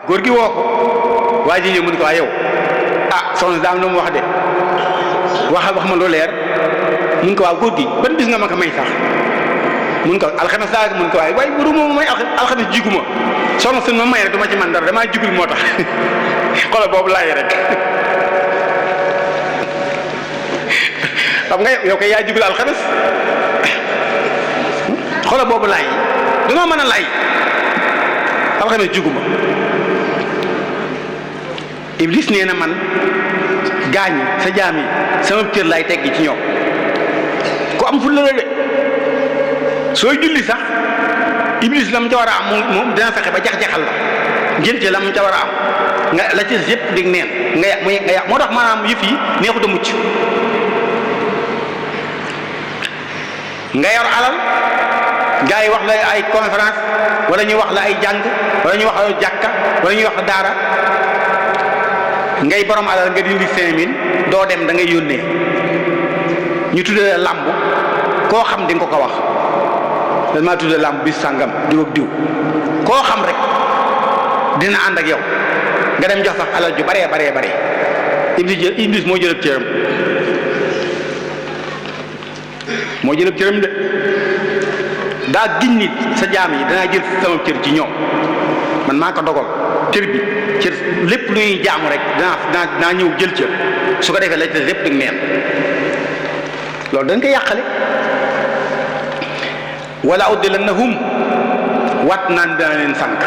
góor gi woo ko waa ji ñëw mun ko waa yow soxna daam lu mu wax de wax ma lu leer mun ko waaw góor gi ban bis nga ma ko may sax mun ko alxames laa mun ko waaye buru moom may alxames jiguma soxna sun ma may rek duma ci man dara damaa jugul moo tax xoolal boobu laay rek xam nga yow kay yaa jugul alxames xoolal boobu laay danoo mën a lay alxames juguma Iblis nee na man gaañ sa jaam yi sama cër laay teggi ci ñoom ku am fulla la de sooy julli sax Iblis la mu ca war a am moom dina fexe ba jax-jaxal la ngénte la mu ca war a am nga la ci yëpp dig neen nga yàq moo tax maanaam yëf yi neexut a mucc nga yor alal gars yi wax la ay conférence wala ñu wax la ay jàng wala ñu wax la jàkka wala ñuy wax la daara ngay borom alal nga dindi 5000 doo dem da ngay yónnee ñu tuddee làmb koo xam di nga ko wax dañ maa tuddee làmb bis sàngam diw ak diw koo xam rek dina ànd ak yow nga dem jox sax alal ju baree bare Iblis moo jëlëb cëram de daa giñ nit sa jaam yi danaa jël sama cër ci ñoom man maa ko dogal cër bi cër lépp lu ñuy jaamu rek danaa ñëw jël cër su ko defee la lépp dig neen loolu dañ koy yàqale wala uddilannahum wat naan dana leen sànq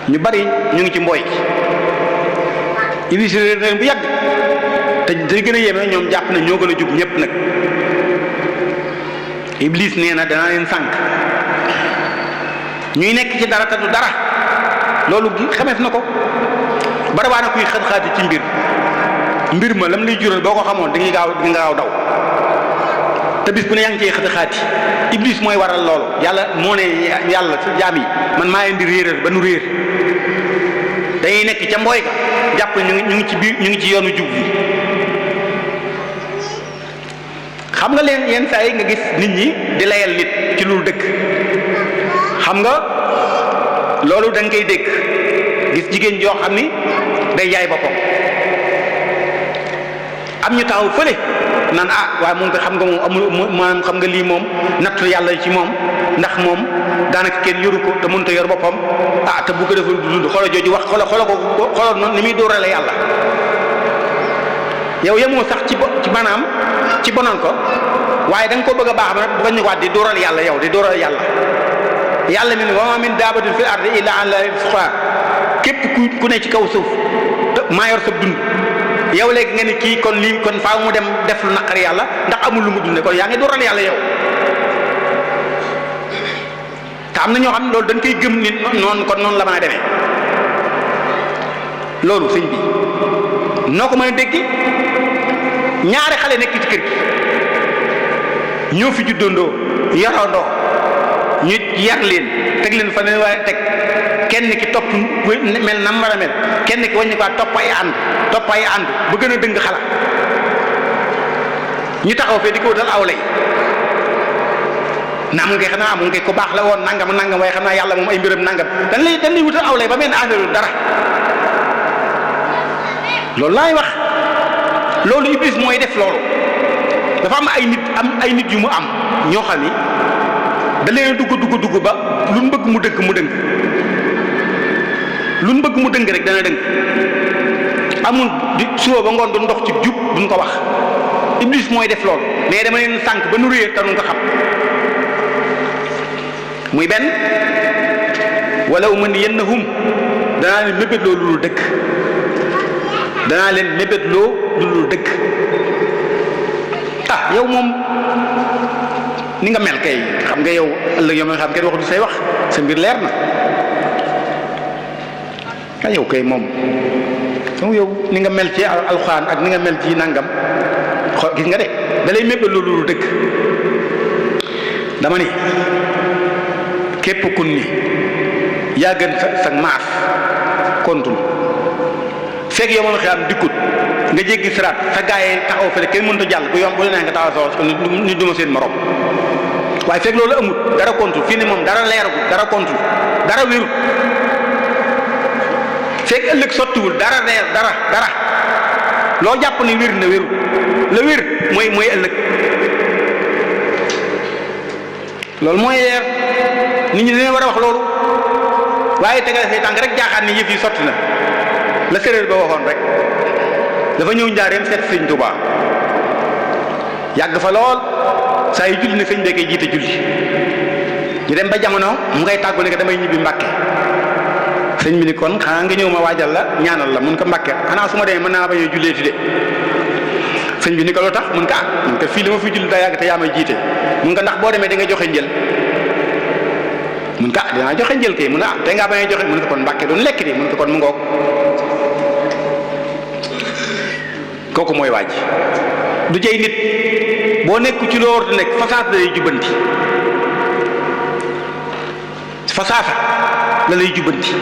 ñu bari ñu ngi ci mbooy gi Iblis réer leen bu yàgg te day gën a yéeme ñoom jàpp na ñoo gën a jub ñépp nag Iblis nee na dana leen sànq ñuy nekk ci dara te du dara loolu xameef na ko barabaa na kuy xat-xaati ci mbir ma lam lay jural boo ko xamoon di nga gaaw daw te bis bu ne yaa ngi cee xat-xaati Iblis mooy waral loolu yàlla moo ne yàlla sa jaam yi man maa leen di réeral ba nu réer dañuy nekk ca mbooy ka jàpp ñu ngi ci biir ñu ngi ci yoonu jub bi xam nga leen yenn saa yi nga gis nit ñi di layal nit ci lu dëkk xam nga loolu da nga koy dégg gis jigéen joo xam ni day jaay boppam am ñu taxaw fële naan waaye moom ko xam nga moom amul maanaam xam nga lii moom nattu yàlla ci moom ndax moom daanaka kenn yoru ko te mënut a yor boppam te bu ko defal du dund xoolal jooju wax xoolal noonu ni muy dóorale yàlla yow yemoo sax ci maanaam ci bonal ko waaye da nga ko bëgg a baax ba bañ ñu ko di dóoral yàlla yow di dóoral yàlla mi ne wa ma min daabatin fil ardi illa ala llahi rizquha képp ku ne ci kaw suuf maa yor sa dund yow léegi nga ni kii kon lii kon faaw mu dem def lu naqari yàlla ndax amul lu mu dunde kon yaa ngi dóoral yàlla yow te am na ñoo xam ne loolu dañ koy gëm nit noonu kon noonu la mën a demee loolu sëñ bi noo ko mën a dégg ñaari xale nekk ci kër gi ñoo fi juddandoo yarandoo ñu yar leen teg leen fa ne waaye teg kenn ki topp mel na war a mel kenn ki wàññi ko topp ay ànd ba gën a dëng xala ñu taxaw fee di ko wutal aw lay naam nga xam naa mu ngi ko baax la woon nangam waaye xam naa yàlla moom ay mbiram nangam dañ lay wutal aw lay ba mel ne affaire dara loolu laay wax loolu Iblis mooy def loolu dafa am ay nit yu mu am ñoo xam ni da leen dugg ba lu mu bëgg mu dëng lu mu bëgg mu dëng rek dana dëng amul di suba ba ngoon du ndox ci jub duñ ko wax Iblis mooy def loolu mais dama leen sànq ba nu réer te duñ ko xam muy benn wala umanniyannahum danaa leen mébétloo lu dul dëgg danaa leen mébétloo lu dul dëgg yow moom ni nga mel kay xam nga yow ëllëg yow nga xam kenn waxatu say wax sa mbir leer na yow kay moom yow ni nga mel ci alxuraan ak ni nga mel ci nangam gis nga de da lay mébét loolu dëgg dama ni képp kun ni yaa gën sa maas kontul fekk yow ma xam dikkut nga jéggi siraat sa gaa yi taxaw fële kenn mënut a jàll bu yomb bu nee nga taxaw sa ni duma seen morom waaye fekk loolu amut dara kontul fii ni moom dara leeragut dara kontul dara wérut fekk ëllëg sottiwul dara reer dara loo jàpp ne wér na wéru la wér mooy ëllëg. loolu mooy leer nit ñi dañoo war a wax loolu waaye tegal say tànk rek jaaxaat ni yëf yi sotti na la séréer ba waxoon rek dafa ñëw njaareem seet sëñ Tuubaa yàgg fa lool saa yu julli ne sëñ bee koy jiite julli ñu dem ba jamono mu ngay tàggu ne ko damay ñibbi Mbàkke sëñ bi ni kon xanaa nga ñëw ma waajal la ñaanal la mun ko Mbàkke xanaa su ma demee mën naa bañ a julleeti de sëñ bi ni ko loo tax mun ko mun ko fii li ma fi julli daa yàgg te yaa may jiite mun ko ndax boo demee da nga joxe njël mun ko dinaa joxe njël kay mun te ngaa bañ a joxe mun ko kon Mbàkke doon lekk de mun ko kon mu ngoog kooku mooy waaj du jey nit boo nekku ci loo war di nekk fasaasa la lay jubbanti fasaasa la lay jubbanti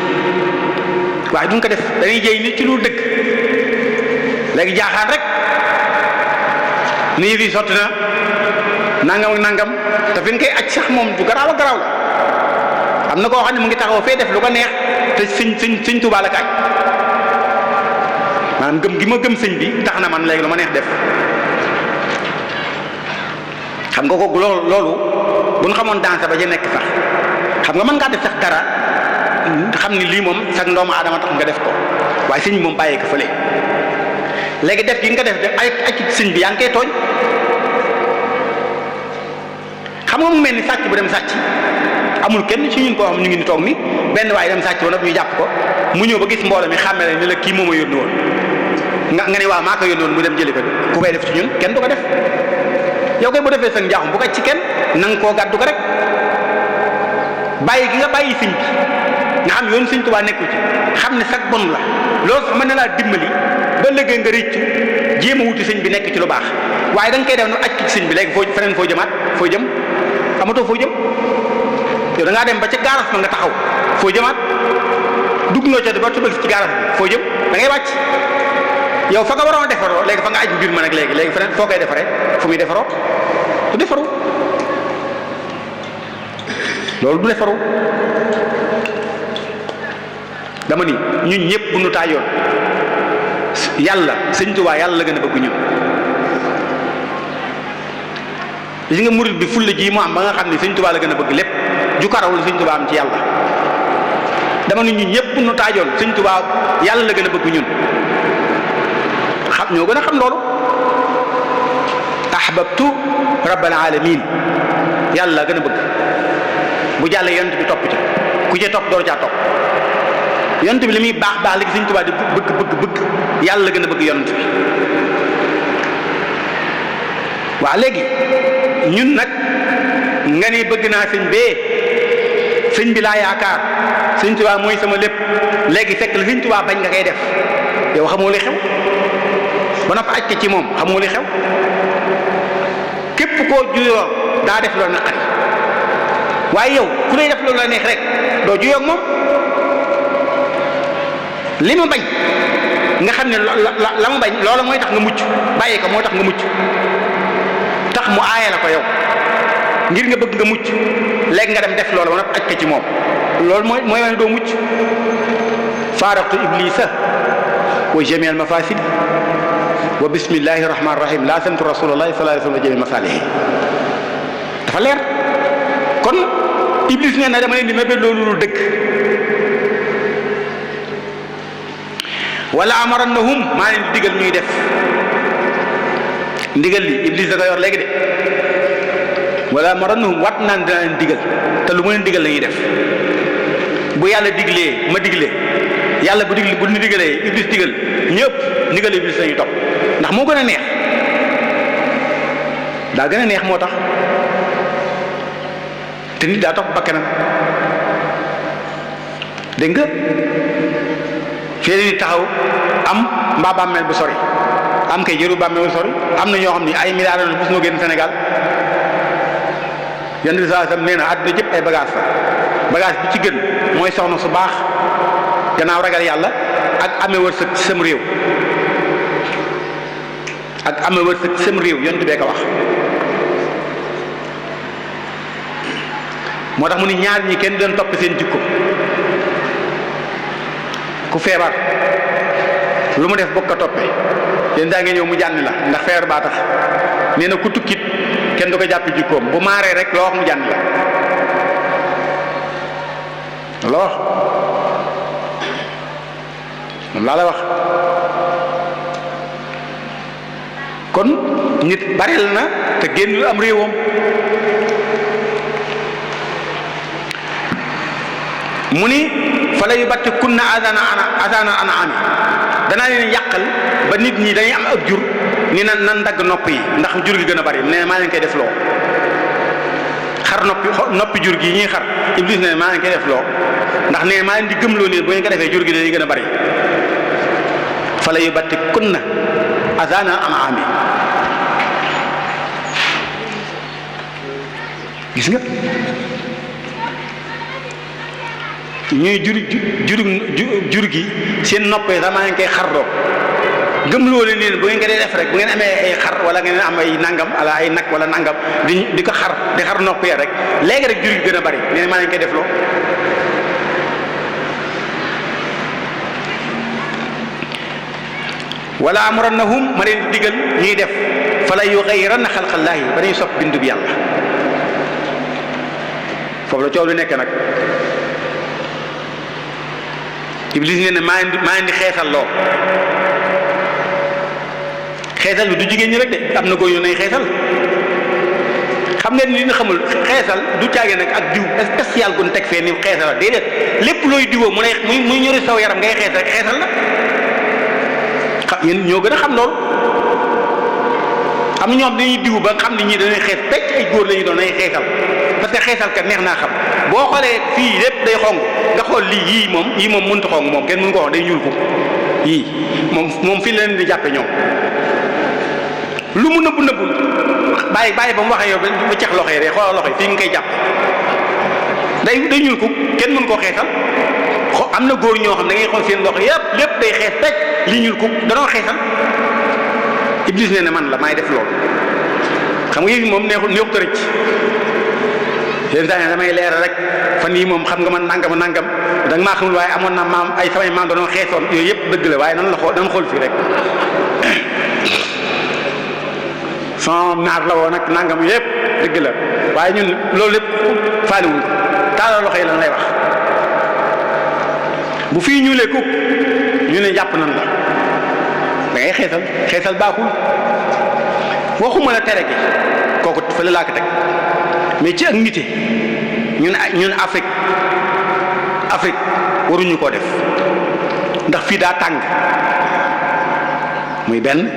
waaye duñ ko def dañuy jey nit ci lu dëgg léegi jaaxaan rek nii fii sotti na nangam ak nangam te fi nga koy aj sax moom du garaaw a garaaw la am na koo xam ne mu ngi taxaw fee def lu ko neex te sëñ Tuubaa la ko aj maanaam gëm gi ma gëm sëñ bi tax na man léegi lu ma neex def xam nga ko loolu bu ñu xamoon danse ba ja nekk sax xam nga mën ngaa def sax dara xam ni lii moom sax ndoomu aadama tax nga def ko waaye sëñ bi moom bàyyee ko fële léegi def gi nga def ay sëñ bi yaa ngi koy tooñ xam nga mu mel ni sàcc bu dem sàcc amul kenn ci ñun koo xam ñu ngi ni toog ni benn waaye dem sàcc ba noppi ñu jàpp ko mu ñëw ba gis mbooloo mi xàmme ni la kii moom a yónni woon nga ne waaw maa ko yónni woon mu dem jëli ko ku koy def ci ñun kenn du ko def yow koy bu defee sa njaaxum bu ko ci kenn na nga koo gàddu ko rek bàyyi gi nga bàyyi sëñ bi nga xam yoon sëñ Tuubaa nekku ci xam ne sax bon la loolu sax mën na laa dimbali ba léegi nga rëccu jéem a wuti sëñ bi nekk ci lu baax waaye da nga koy def nu aj ci sëñ bi léegi foo feneen foo jëmaat foo jëm amatoo foo jëm yow da ngaa dem ba ca gaaras ma nga taxaw foo jëmaat dugg nga ca ba tubal ci gaaras bi foo jëm da ngay wàcc yow fa nga waroon a defaroo léegi fa nga aj mbir ma nag léegi feneen foo koy defaree fu muy defaroo du defaru loolu du defaru dama ni ñun ñëpp bu nu taayoon yàlla sëñ Tuubaa yàlla la gën a bëgg ñun li nga murid bi fulla ji mu am ba nga xam ne sëñ Tuubaa la gën a bëgg lépp ju karawul sëñ Tuubaa am ci yàlla dama ni ñun ñëpp bu nu taajoon sëñ Tuubaa yàlla la gën a bëgg ñun xam ñoo gën a xam loolu ahbabtu rabbal alamin yàlla la gën a bëgg bu jàllee yonent bi topp ci ku ci topp door caa topp yonent bi li muy baax baax léegi sëñ Tuubaa di bëgg yàlla la gën a bëgg yonent bi waaw léegi ñun nag nga ni bëgg naa sëñ bee sëñ bi laa yaakaar sëñ Tuubaa mooy sama lépp léegi fekk la sëñ Tuubaa bañ nga koy def yow xamoo li xew ba noppi aj ko ci moom xamoo li xew képp koo juyoo daa def loolu naqari waaye yow ku lay def loolu la neex rek doo juyoo ak moom li ma bañ nga xam ne la ma bañ loola mooy tax nga mucc bàyyi ko moo tax nga mucc tax mu aaye la ko yow ngir nga bëgg nga mucc léegi nga dem def loola ba noppi aj ko ci moom loolu mooy wane doo mucc faaraqtu iblisa wa jami al mafasid wa bismillahi rahmani rahim laa santu rasulullahi sallallahu alayhi wa sallam jami masalihi dafa leer kon iblis nee na dama leen di mébét loolu lu dëkk wala amarannahum maa leen di digal ñuy def ndigal li iblis da ko yor léegi de wala amarannahum wat naan dina leen digal te lu ma leen digal la ñuy def bu yàlla diglee ma diglee yàlla bu ñu digalee iblis digal ñëpp ndigal iblis lañuy topp ndax moo gën a neex daa gën a neex moo tax te nit daa topp bakkanam dégg nga fii ni taxaw am mbaa bàmmeel bu sori am kay jëru bàmmeel bu sori am na ñoo xam ni ay milliards la bés noo génn Sénégal yenn bi saa sam nee na àdduna jëpp ay bagage la bagage bi ci gën mooy soxna su baax gannaaw ragal yàlla ak amee wërsëg ci sam réew ak amee wërsëg ci sam réew yonent bee ko wax moo tax mu ni ñaar ñi kenn doon topp seen jikko ku feebar lu mu def bokk ko toppee yéen daa ngi ñëw mu jànni la ndax feebar baa tax nee na ku tukkit kenn du ko jàpp jikkoom bu maaree rek loo wax mu jànni la loo wax moom laa la wax kon nit baril na te génnul am réewam mu ni fa la yu batti kunna adana ana ami danaa leen yàqal ba nit ñi dañuy am ab jur ni nan dagg nopp yi ndax jur gi gën a bari nee maa leen koy def loo xar noppi jur gi ñuy xar Iblis ne maa leen koy def loo ndax nee maa leen di gëmloo nii bu ngeen ko defee jur gi dañuy gën a bari fa la yu batti kunna adana ana ami gis nga ñuy jur gi seen noppee sax maa ngi koy xarloo gëm loolu leen bu ngeen ko dee def rek bu ngeen amee ay xar wala ngeen am ay nangam wala ay nag wala nangam di ko xar noppee rek léegi rek jur gi gën a bari nee maa ngi koy def loo wala amrannahum ma leen digal ñuy def fala yughayyiranna xalqallaahi ba dañuy sopp bindu bi yàlla foofu la coow lu nekk nag Iblis nee na maa indi xeesal loo xeesal bi du jigéen ñi rek de am na góor ñu nay xeesal xam ngeen ni li nga xamul xeesal du caage nag ak diw spécial gu ñu teg fee ni xeesal la déedéet lépp looy diwoo mu ne muy ñori saw yaram ngay xees rek xeesal la xam yéen ñoo gën a xam loolu am na ñoom dañuy diw ba xam ni ñii dañuy xees pecc ay góor la ñu doon ay xeesal parce que xeesal kat neex naa xam boo xoolee fii lépp day xong nga xool lii yii moom mënut a xong moom kenn mënu ko wax day ñuul ko yii moom fii la leen di jàppe ñoom lu mu nëbbu bàyyi ba mu waxee yow ba ceex loxo yi rek xoolal loxo yi fii nga koy jàpp day ñuul ko kenn mënu koo xeesal am na góor ñoo xam da ngay xool seen loxo lépp day xees pecc li ñuul ko danoo xeesal Iblis nee na man la maay def loolu xam nga yëf moom neexut a rëcc yéen saa ne damay leeral rek fan yii moom xam nga man nangam da nga maa xamul waaye amoon na maam ay samay maam doon xeesoon yooyu yëpp dëgg la waaye nan xool fii rek son naar la woon nag nangam yëpp dëgg la waaye ñun loolu lépp faaliwuñ ko taalal loxo yi lan lay wax bu fii ñuulee kuk ñu ne jàpp nan la da ngay xeesal baaxul waxuma la tere gi kooku fële laa ko teg mais ci ak nite ñun Afrique waruñu koo def ndax fii daa tàng muy benn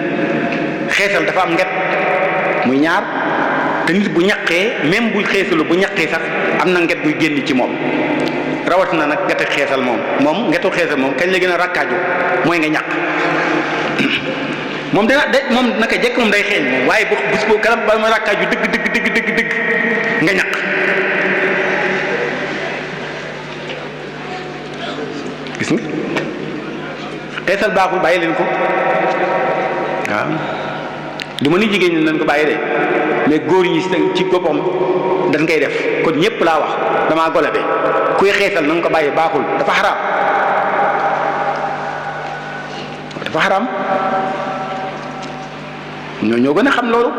xeesal dafa am nget muy ñaar te nit bu ñaqee même bu xeesalu bu ñaqee sax am na nget buy génn ci moom rawatina nag ngete xeesal moom ngetu xeesal moom kañ la gën a rakkaaju mooy nga ñaq moom moom naka jekk moom day xeeñ moom waaye bis boobu kanam ba ma rakkaaju dëgg nga ñaq gis nga xeesal baaxul bàyyi leen ko waaw du ma ni jigéen ñi nañ ko bàyyi de mais góor ñi ci boppam dañ koy def kon ñëpp laa wax damaa gole be kuy xeesal na nga ko bàyyi baaxul dafa xaraam ñoo gën a xam loolu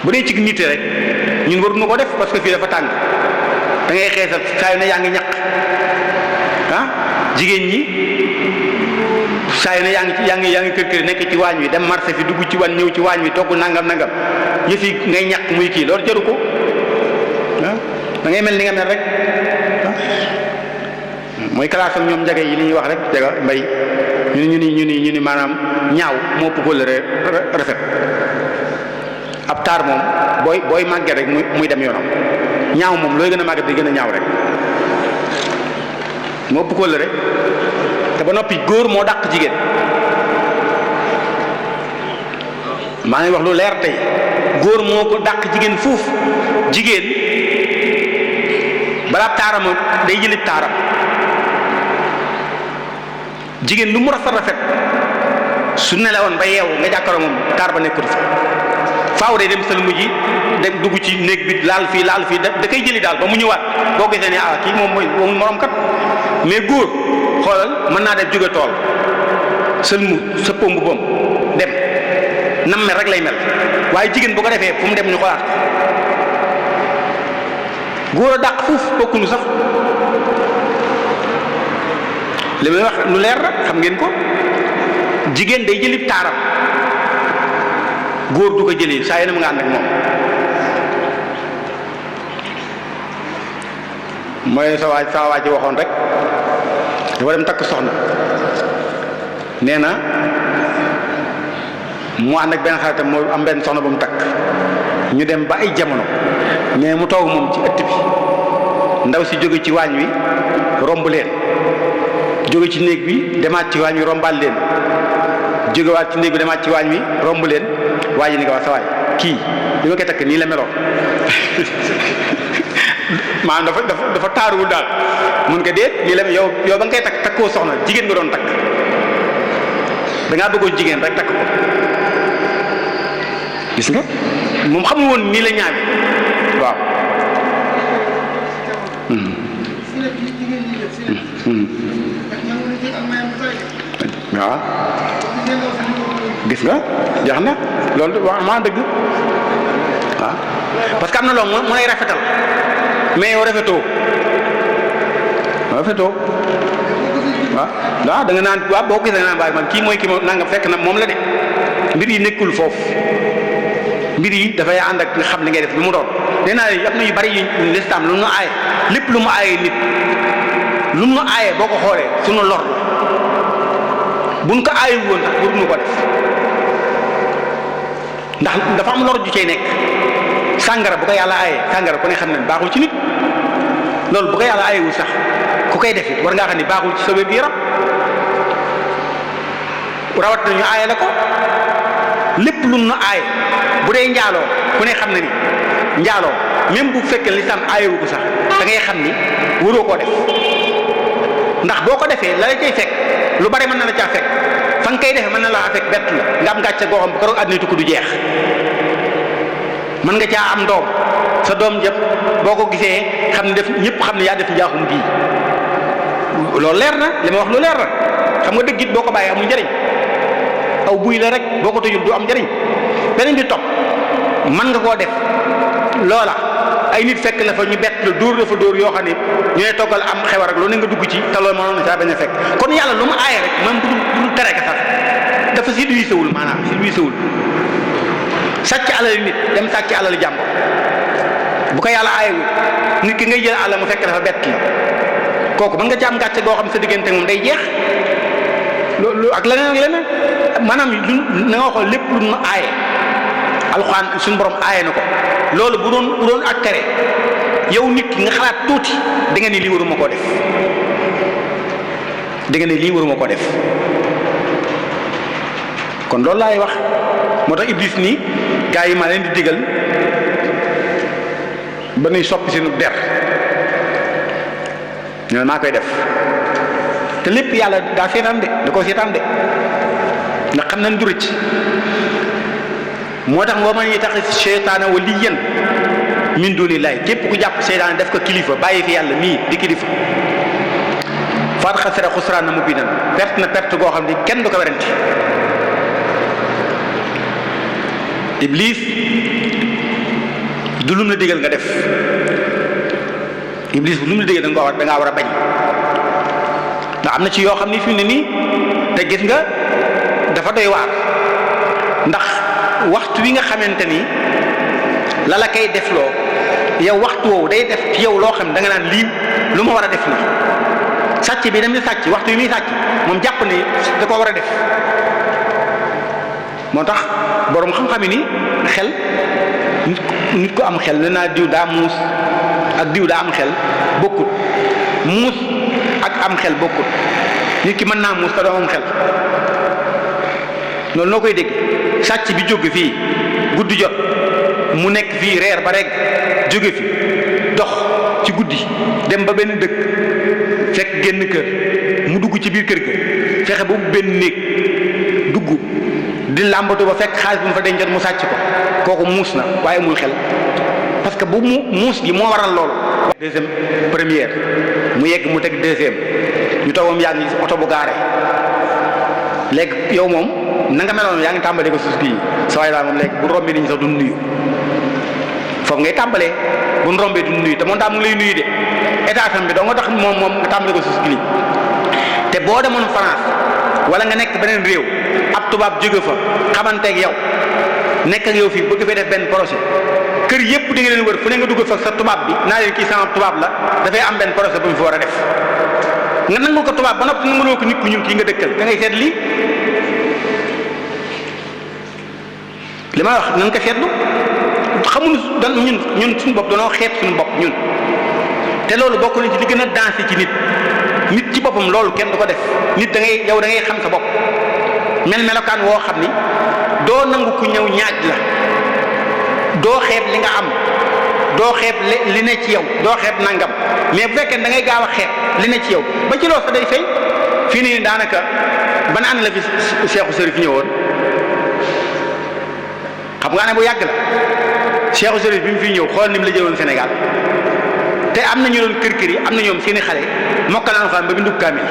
bu dee ci nit rek ñun waruñu ko def parce que fii dafa tàng da ngay xeesal saa yu ne yaa ngi ñaq jigéen ñi saa yu ne yaa ngi kër nekk ci waañ wi dem marché fi dugg ci wan ñëw ci waañ wi togg nangam yëf yi ngay ñaq muy kii loolu jaru ko da ngay mel ni nga mel rek mooy classe ak ñoom njage yi li ñuy wax rek jaga mbay ñu ni maanaam ñaaw moo ëpp la rafet ab taar moom booy màgget rek muy dem yoonam ñaaw moom looy gën a màgget di gën a ñaaw rek moo ëpp ko la rek te ba noppi góor moo dàq jigéen maa ngi wax lu leer tey góor moo ko dàq jigéen fuuf jigéen balaa taaram day jëlib taaram jigéen lu mu rafet su nelawoon ba yeewu nga jàkkaaroo moom taar ba nekkul fa faaw day dem sëlmu ji dem dugg ci néeg bi laal fii da koy jëli daal ba mu ñëwaat boo gisee ne kii moom mooy morom kat. mais góor xoolal mën naa def jóge tool sëlmu sëppoo mbubam dem nam mel rek lay mel waaye jigéen bu ko defee fu mu dem ñu xoolaat góor a dàq fuuf bokkunu sax li may wax lu leer la xam ngeen ko jigéen day jëli taaram góor du ko jëli saa yéen a mu nga ànd ak moom mooy sa waa ji waxoon rek dafa dem takk soxna nee na mu ànd ak benn xaritam moo am benn soxna ba mu takk ñu dem ba ay jamono mais mu toog moom ci ëtt bi ndaw si jóge ci waañ wi romb leen jóge ci néeg bi demaat ci waañ wi rombaal leen jógewaat ci néeg bi demaat ci waañ wi romb leen waa ji ni ko wax sa waay kii bi ma koy takk nii la meloon maanaam dafa taaruwul daal mun ko déet nii la yow ba nga koy takkoo soxna jigéen nga doon takk dangaa bëggoon jigéen rek takk ko gis nga moom xamul woon nii la ñaawi waaw waaw gis nga jeex na loolu waaw maa dëgg waaw parce que am na loolu mu lay rafetal mais yow rafetoo waaw da nga naan waaw boo ko gisee da nga naan bàyyi man kii mooy kii moom nanga fekk na moom la de mbir yi nekkul foofu mbir yi dafay ànd ak nga xam li ngay def lu mu doon nee naa am na yu bari yu lislaam lu mu aaye lépp lu mu aaye nit lu mu aaye boo ko xoolee sunu lor la buñ ko aaye woon sax waruñu ko def ndax dafa am lor ju cay nekk sàngara bu ko yàlla aaye sàngara ku ne xam ne baaxul ci nit loolu bu ko yàlla aayewul sax ku koy def it war ngaa xam ne baaxul ci sa wér gu yaram rawat na ñu aaye la ko lépp lu nu aaye bu dee njaaloo ku ne xam na ni njaaloo même bu fekkee lislaam aayewu ko sax da ngay xam ni waroo koo def ndax boo ko defee la la cay fekk lu bari mën na la caa fekk fa nga koy defee mën na laa fekk bett la nga am gàcce goo xam bu ko roog àddina tukki du jeex mën nga caa am doom sa doom jëpp boo ko gisee xam ne def ñëpp xam ne yaa def njaaxum gii loolu leer na li ma wax lu leer na xam nga dëgg it boo ko bàyyee amul njëriñ aw buy la rek boo ko tëjul du am njëriñ beneen bi topp mën nga koo def loola ay nit fekk la fa ñu bett la dóor la fa dóor yoo xam ne ñu ne toggal am xewar ak lu ne nga dugg ci te loolu mënoon na saa bañ a fekk kon yàlla lu mu aaye rek même bu dul tere ka sax dafa silvissé wul maanaam silvissé wul sàcc alal nit dem sàcc alal jàmbur bu ko yàlla aayewul nit ki ngay jël alal mu fekk dafa bett la kooku mën nga ci am gàcce goo xam sa diggante moom day jeex loolu ak leneen maanaam na nga xool lépp lu nu aaye alxuraan suñu borom aaye na ko loolu bu doon ak tere yow nit ki nga xalaat tuuti da nga ni lii waruma koo def kon loolu laay wax moo tax Iblis nii gaa yi ma leen di digal ba nuy soppi seenu der ñu ne maa koy def te lépp yàlla daa seetaan de da koo seetaan de ndax xam nañ du rëcc moo tax wa man yattaxis seytaana waliyyan min dunillahi képp ku jàpp seytaane def ko kilifa bàyyi fi yàlla mii di kilifa faqad xasira xusraanan mubiinan perte goo xam ne kenn du ko werante Iblis du lum la digal nga def Iblis bu lum la digal da ngaa war a bañ ndax am na ci yoo xam ni fi mu ne nii te gis nga dafa doy waar ndax waxtu wi nga xamante ni la la koy defloo yow waxtu woowu day def ci yow loo xam ne da nga naan lii lu ma war a def la sàcc bi dem di sàcc waxtu wi muy sàcc moom jàpp ne da ko war a def moo tax boroom xam-xam yi ni xel nit ko am xel ne naa diw daa muus ak diw daa am xel bokkut muus ak am xel bokkut nit ki mën naa muus te doo am xel loolu noo koy dégg sàcc bi jóge fii guddi jot mu nekk fii reer ba rek jóge fi dox ci guddi dem ba benn dëkk fekk génn kër mu dugg ci biir kër ga fexe ba benn néeg dugg di làmbatu ba fekk xaalis bu mu fa dencoon mu sàcc ko kooku muus na waaye amul xel parce que bu muus gi moo waral loolu. deuxième première mu yegg mu teg deuxième ñu toogam yaa ngi oto bu gaare léegi yow moom na nga meloon yaa ngi tàmbalee ko suuf bii sa waay daal moom léegi bu rombee nit ñi sax du nuyu foofu ngay tàmbalee bu nu rombee du nuyu te moom daa mu ngi lay nuyu de état tam bi doo nga tax moom nga tàmbalee ko suuf bii te boo demoon France wala nga nekk beneen réew ab tubaab jóge fa xamanteeg yow nekk ak yow fii bëgg fee def benn projet kër yëpp di nga leen wër fu ne nga dugg fa sa tubaab bi naa leen kii sama tubaab la dafay am benn projet bu mu fi war a def nga nangul ko tubaab ba noppi nanguloo ko nit ku ñuul kii nga dëkkal da ngay seet lii li ma wax nan ko seetlu xamuñu dan ñun suñu bopp danoo xeeb suñu bopp ñun te loolu bokk na ci li gën a dansé ci nit ci boppam loolu kenn du ko def nit da ngay yow da ngay xam sa bopp melokaan woo xam ni doo nangu ku ñëw ñaaj la doo xeeb li nga am doo xeeb li ne ci yow doo xeeb nangam mais bu fekkee da ngay gaaw a xeeb li ne ci yow ba ci loolu sax day feeñ fii nii daanaka ban année la fi Cheikhou Chérif ñëwoon xam nga ne bu yàgg la Cheikhou Chérif bi mu fi ñëw xool ni mu la jëwoon Sénégal te am na ñu doon kër yi am na ñoom seeni xale mokkal alxuraan ba bindu kaamil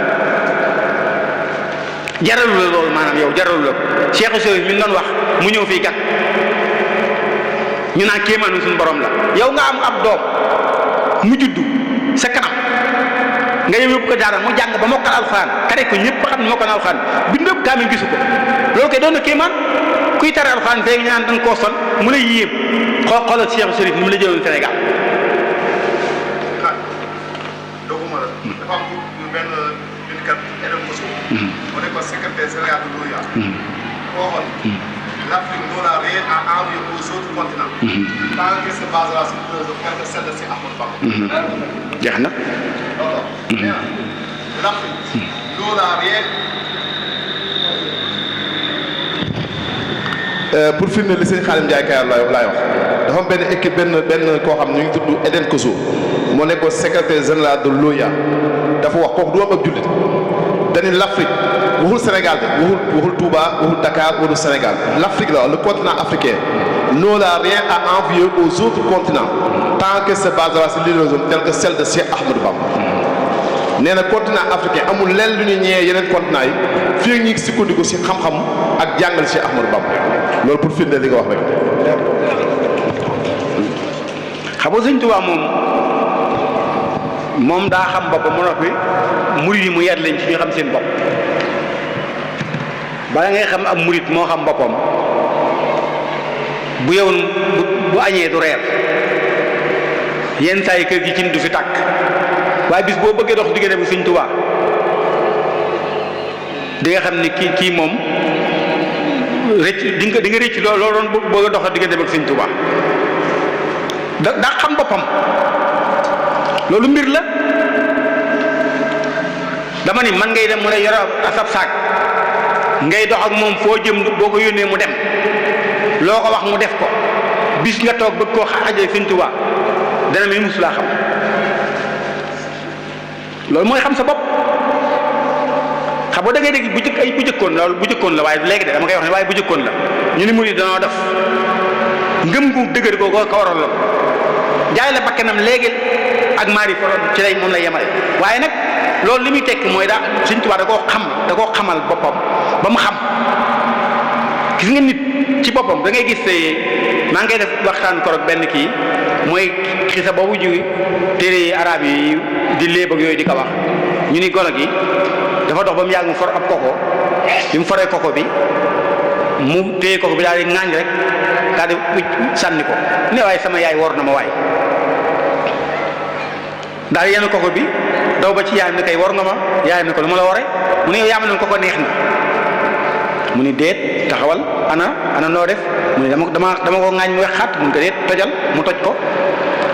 jaralu la loolu maanaam yow jaralu la ko Cheikhou Chérif mi doon wax mu ñëw fii kat ñu naan kéemaanu suñu borom la yow nga am ab doom mu juddu sa kanam nga yóbbu ko daara mu jàng ba mokkal alxuraan kare ko ñëpp xam ne mokkal alxuraan bindu kaamil gisu ko loolu kay doon na kéemaan kuy tare alxuraan fee nga ñaan da nga koo sol mu lay yéem xoolal Cheikhou Chérif ni mu la jëloon Sénégal. dafa am benn bindikat Eden Koso. moo nekkoon secrétaire général de l'OUA. koo waxoon l'Afrique n'aura rien à envier aux autres continents. tant que se basera sur celle de Cheikh Ahmadou Bamba. jeex na. l'Afrique n'aura rien. pour firnde li sëñ Xaalim Njaay Kayar laay wax dafa am benn équipe benn koo xam ñu ngi tudd Eden Koso moo nekkoon secrétaire général de l'OUA dafa wax kooku du am ab jullit dañu l'Afrique waxul Sénégal de waxul Touba waxul Dakar waxul Sénégal l'Afrique la le continent africain n'aura rien à envier aux autres continents tant que se basera sur l'illusion telle que celle de Cheikh Ahmadou Bamba nee na continent africain amul lenn lu ñu ñëwee yeneen continent yi fii ñi ngi sukkandiku si xam-xam ak jàngal Cheikh Ahmadou Bamba loolu pour firnde li nga wax rek. xam nga Sëñ Tuubaa moom daa xam boppam mu noppi murid yi mu yar leen ci ñu xam seen bopp bala ngay xam ab murid moo xam boppam bu yewoon bu añee du reer yenn saa yi kër gi cin du fi tàkk waaye bis boo bëggee dox diggante bu Sëñ Tuubaa di nga xam ni kii moom rëcc di nga rëcc loolu doon bëgg a dox diggante ak Sëñ Tuubaa daa xam boppam loolu mbir la dama ni man ngay dem mu ne yore asab saak ngay dox ak moom foo jëm boo ko yónnee mu dem loo ko wax mu def ko bis nga toog bëgg koo xaajee Sëñ Tuubaa dana mel ni musulaa xam loolu mooy xam sa bopp xam nga da ngay dégg bu jëkkoon la waaye léegi de dama koy wax ne waaye bu jëkkoon la ñu ni murid danoo def ngëm gu dëgër googu ko waral la jaay la bakkanam léegi ak maari foro ci lay moom lay yemale waaye nag loolu li muy tekk mooy daa Sëñ Tuubaa da koo xamal boppam ba mu xam gis nga nit ci boppam da ngay gis maa ngi koy def waxtaan korog benn kii mooy xisa boobu ji téere arab yi di léeb ak yooyu di ko wax ñu ni golo gi dafa dox ba mu yàgg mu for ab koko bi mu foree koko bi mu téye koko bi daal di ŋaañ rek daal di sànni ko ne waaye sama yaay wor na ma waay daal yenn koko bi daw ba ci yaayam ne kay wor nga ma yaayam ne ko lu ma la waree mu ne yow yaa ma ne koko neex na mu ni déet taxawal ana noo def mu ne dama ko ŋaañ mu wex xaat mun ko déet tojal mu toj ko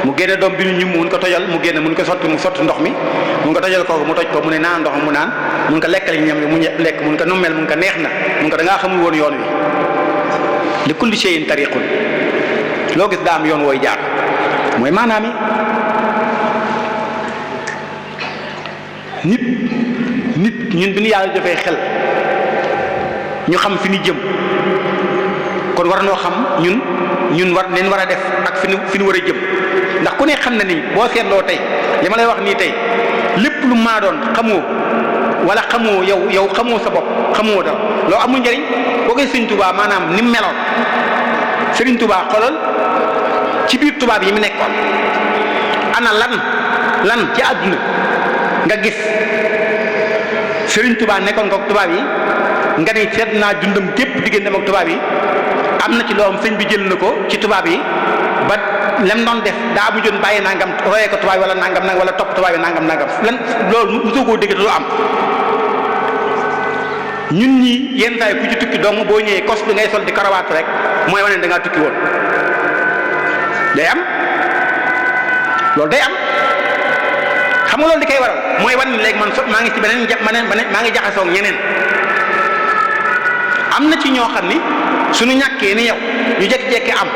mu génne doom bi ñu mun ko tojal mu génne mun ko sotti mu sotti ndox mi mun ko tojal kooku mu toj ko mu ne naan ndox mu naan mun ko lekkal ñam mu lekk mun ko nummel mun ko neex na mun ko da ngaa xamul woon yoon wi li kulli shay'in tariqun loo gis daa am yoon wooy jaar mooy maanaam nit ñun bi ñu yàlla defee xel ñu xam fi ñu jëm kon war noo xam ñun war leen war a def ak fi nu war a jëm ndax ku ne xam na ni boo seetloo tey li ma lay wax nii tey lépp lu maa doon xamoo wala xamoo yow xamoo sa bopp xamoo dara loolu amul njëriñ boo koy Sëriñ Tuubaa maanaam ni mu meloon Sëriñ Tuubaa xoolal ci biir tubaab yi mu nekkoon ana lan ci àdduna nga gis Sëriñ Tuubaa nekkoon ko tubaab yi nga ne seet naa dundam gépp digganteem ak tubaab yi am na ci loom sëñ bi jël na ko ci tubaab yi ba lem doon def daa mujjoon bàyyi nangam royee ko tubaab yi wala nangam wala topp tubaab yi nangam lan loolu mosoo koo dégg lu am ñun ñii yenn saa yi ku ci tukki dong boo ñëwee kos bi ngay sol di karawaat rek mooy wane da ngaa tukki woon day am loolu day am xam nga loolu di koy waral mooy wan ni léegi man maa ngi ci beneen maa ngi jaxasoo ak ñeneen am na ci ñoo xam ni suñu ñàkkee ni yow ñu jékki-jékki am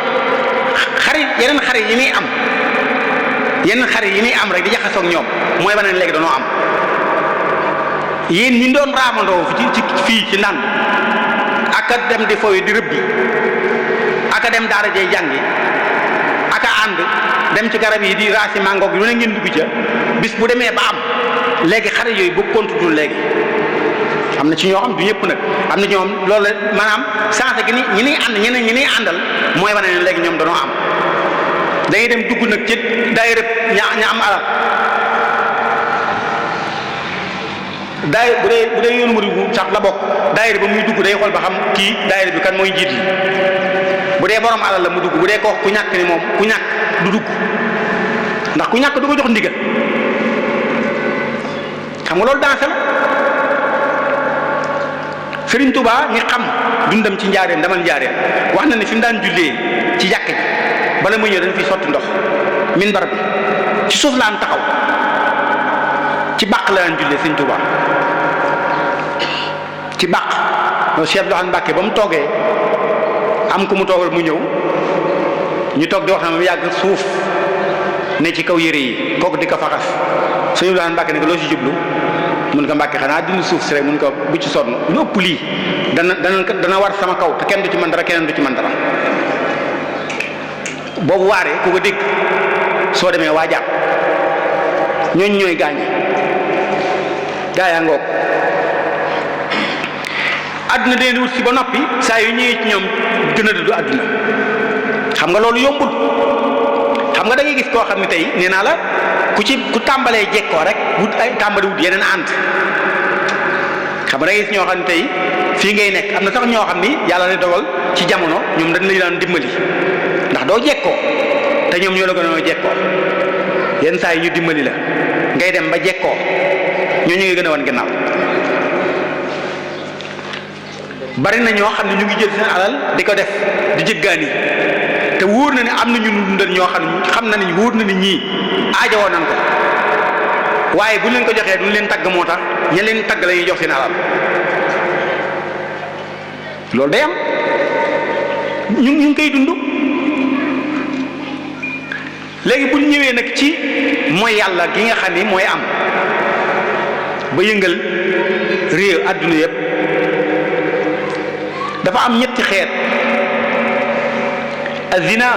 yeneen xarit yi ñuy am rek di jaxasoo ak ñoom mooy wane ni léegi dañoo am yéen ñi doon raamandoo fii ci ndànd aka dem di fooy di rëbbi aka dem daara jey jàngi aka ànd dem ci garab yi di raasi mangoog lu ne ngeen dugg ca bis bu demee ba am léegi xarit yooyu bu kontutul léegi am na ci ñoo xam du ñëpp nag am na ñoom loolu maanaam changé gi ñi niy ànd ñeneen ñi niy àndal mooy wane ne léegi ñoom danoo am dañuy dem dugg nag ci daayira ña am alal bu dee yoonu murid sax la bokk daayira ba muy dugg day xool ba xam kii daayira bi kan mooy njiit yi bu dee borom alal la mu dugg bu dee kooku ku ñàkk ni moom ku ñàkk du dugg ndax ku ñàkk du ko jox ndigal xam nga loolu dansé la Sëriñ Tuubaa ñi xam dundam ci njaareem damal njaareem wax na ne fi mu daan jullee ci jàkk ji bala muy ñëw dañ fi sotti ndox minbar bi ci suuf la am taxaw ci bàq la daan jullee Sëriñ Tuubaa ci bàq loolu Cheikh Abdou Mbacke ba mu toogee am ku mu toogal mu ñëw ñu toog di wax na mu yàgg suuf ne ci kaw yére yi kooku di ko faxas Sëriñ Abdou Mbacke ne ko loo ci jublu mun ko Mbàkke xanaa dindi suuf si rek mun ko bu ci sonn lu ëpp lii dana war sama kaw te kenn du ci mën dara keneen du ci mën dara boobu waaree ku ko dégg soo demee waa jàpp ñooñ ñooy gaañe gaayaa ngoog àdduna dee wut si ba noppi saa yu ñëwee ci ñoom gën a dëddu àdduna xam nga loolu yombul xam nga da ngay gis koo xam ne tey nee naa la ku tàmbalee jekkoo rek tàmbali wut yeneen ànd xam nga da ngay gis ñoo xam ne tey fii ngay nekk am na sax ñoo xam ni yàlla lay dogal ci jamono ñoom dañ lay daan dimbali ndax doo jekkoo te ñoom ñoo la gën a jekkoo yenn saa yi ñu dimbali la ngay dem ba jekkoo ñoo ñu ngi gën a wan gannaaw bari na ñoo xam ne ñu ngi jël seen alal di ko def di jëggaani te wóor na ne am na ñu dundal ñoo xam na ni wóor na ni ñii aajowoo nan ko waaye bu leen ko joxee duñ leen tagg moo tax ña leen tagg la ñuy jox seen alal loolu day am ñu ngi koy dund léegi bu ñëwee nag ci mooy yàlla gi nga xam ni mooy am ba yëngal réew àdduna yépp dafa am ñetti xeet azina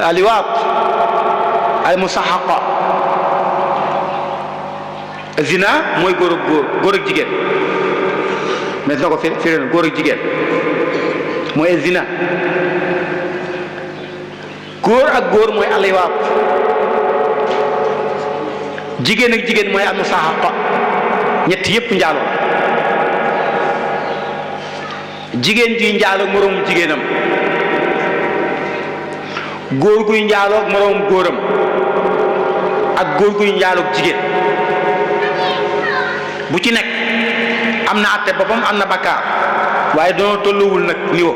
aliwaat al musahaqa azina mooy góor ak góor ak jigéen mais na ko firé góor ak jigéen mooy azina góor ak góor mooy aliwaat jigéen ak jigéen mooy al musahaqa ñett yépp njaaloo jigéen ji njaaloo moroomu jigéenam góor guy njaaloo moroomu góoram ak góor guy njaaloo jigéen bu ci nekk am na àtte boppam am na bakkaar waaye doonoo tolluwul nag niveau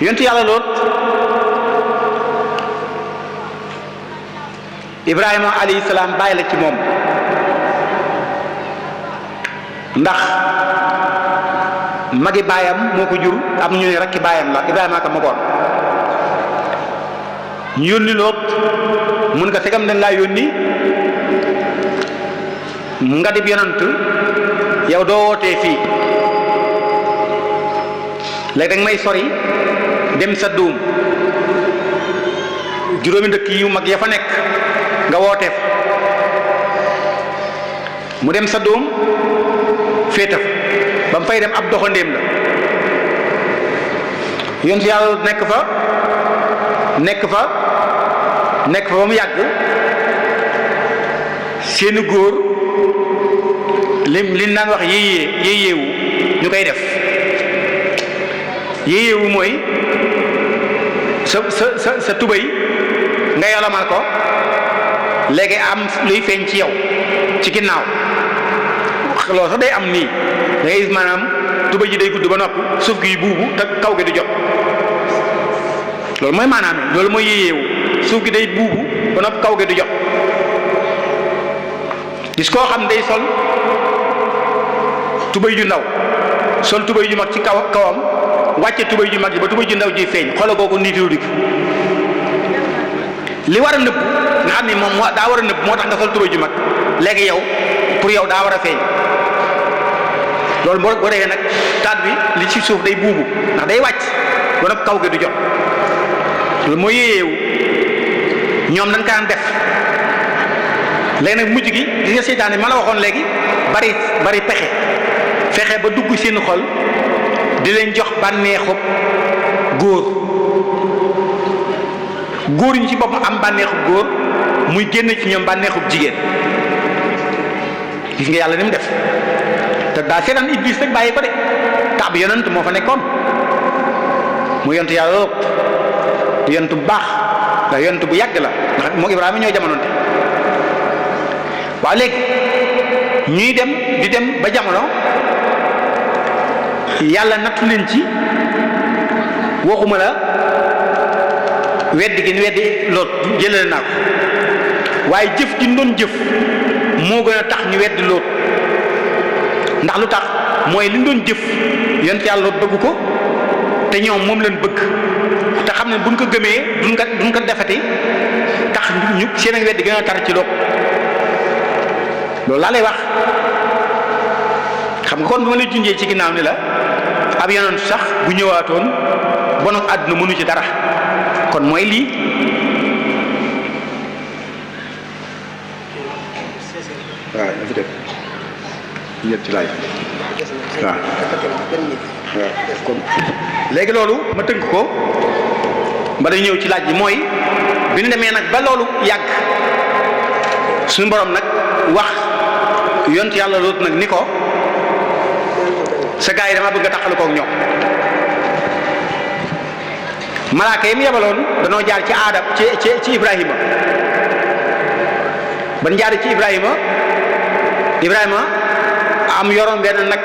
yonent yàlla Loot Ibrahima alayhi salaam bàyyi la ci moom ndax magi baayam moo ko jur am ñu ne rakki baayam la Ibrahima aka magoon ñu yónni Loot mun nga segam dañ laa yónni nga dib yonant yow doo wootee fii léegi danga may sori dem sa duum juróomi dëkk yu mag ya fa nekk nga wootee fa mu dem sa duum féeta fa ba mu fay dem ab doxandéem la yoon si yàlla nekk fa ba mu yàgg seeni góor li naan wax yéeyeewu ñu koy def yéeyeewu mooy sa tubéy nga yolomal ko léegi am luy feeñ ci yow ci ginnaaw loolu sax day am nii da ngay gis maanaam tubéy ji day gudd ba noppi suuf gi buubu te kaw gi du jot loolu mooy maanaam loolu mooy yéeyeewu suuf gi day buubu ba noppi kaw gi du jot gis koo xam day sol tubéy ju ndaw sol tubéy ju mag ci kawam wàcce tubéy ju mag ji ba tubéy ju ndaw ji feeñ xoolal kooku niitiru dik li war a nëbb nga xam ne moom daa war a nëbb moo tax nga sol tubéy ju mag léegi yow pour yow daa war a feeñ loolu boo defee nag taat bi li ci suuf day buubu ndax day wàcc ba nag kaw gi du jot loolu mooy yéeyeewu ñoom dañ kaan def léegi nag mujj gi gis nga seytaane ma la waxoon léegi bari pexe fexe ba dugg seen xol di leen jox bànneexub góor ñi ci boppam am bànneexub góor muy génn ci ñoom bànneexub jigéen gis nga yàlla ni mu def te daa seetaan Iblis rek bàyyi ko de taab yonent moo fa nekkoon mu yonent yàlla du yonent bu baax ndax yonent bu yàgg la ndax moo Ibrahima ñoo jamonoonte waaw léegi ñuy dem di dem ba jamono yàlla nattu leen ci waxuma la weddi gi ni weddi lool jëlale naa ko waaye jëf gi ñu doon jëf moo gën a tax ñu weddi lool ndax lu tax mooy li ñu doon jëf yonent yàlla lool bëgg ko te ñoom moom leen bëgg te xam ne buñ ko gëmee duñ ko defati tax ñu seen ak weddi gën a tar ci lool loolu laa lay wax xam nga kon bi ma lay junjee ci ginnaaw ni la ab yonent sax bu ñëwaatoon bon ak àdduna mënu ci dara kon mooy lii waaw dafa def ñetti laaj waaw kon léegi loolu ma tënk ko ba dañ ñëw ci laaj bi mooy bi ñu demee nag ba loolu yàgg suñu borom nag wax yont yàlla loolu nag ni ko sa gaa yi dama bëgg a taxalu kook ñoom malaaka yi mu yebaloon danoo jaar ci aadam ci Ibrahima ban jaar ci Ibrahima am yoroon benn nag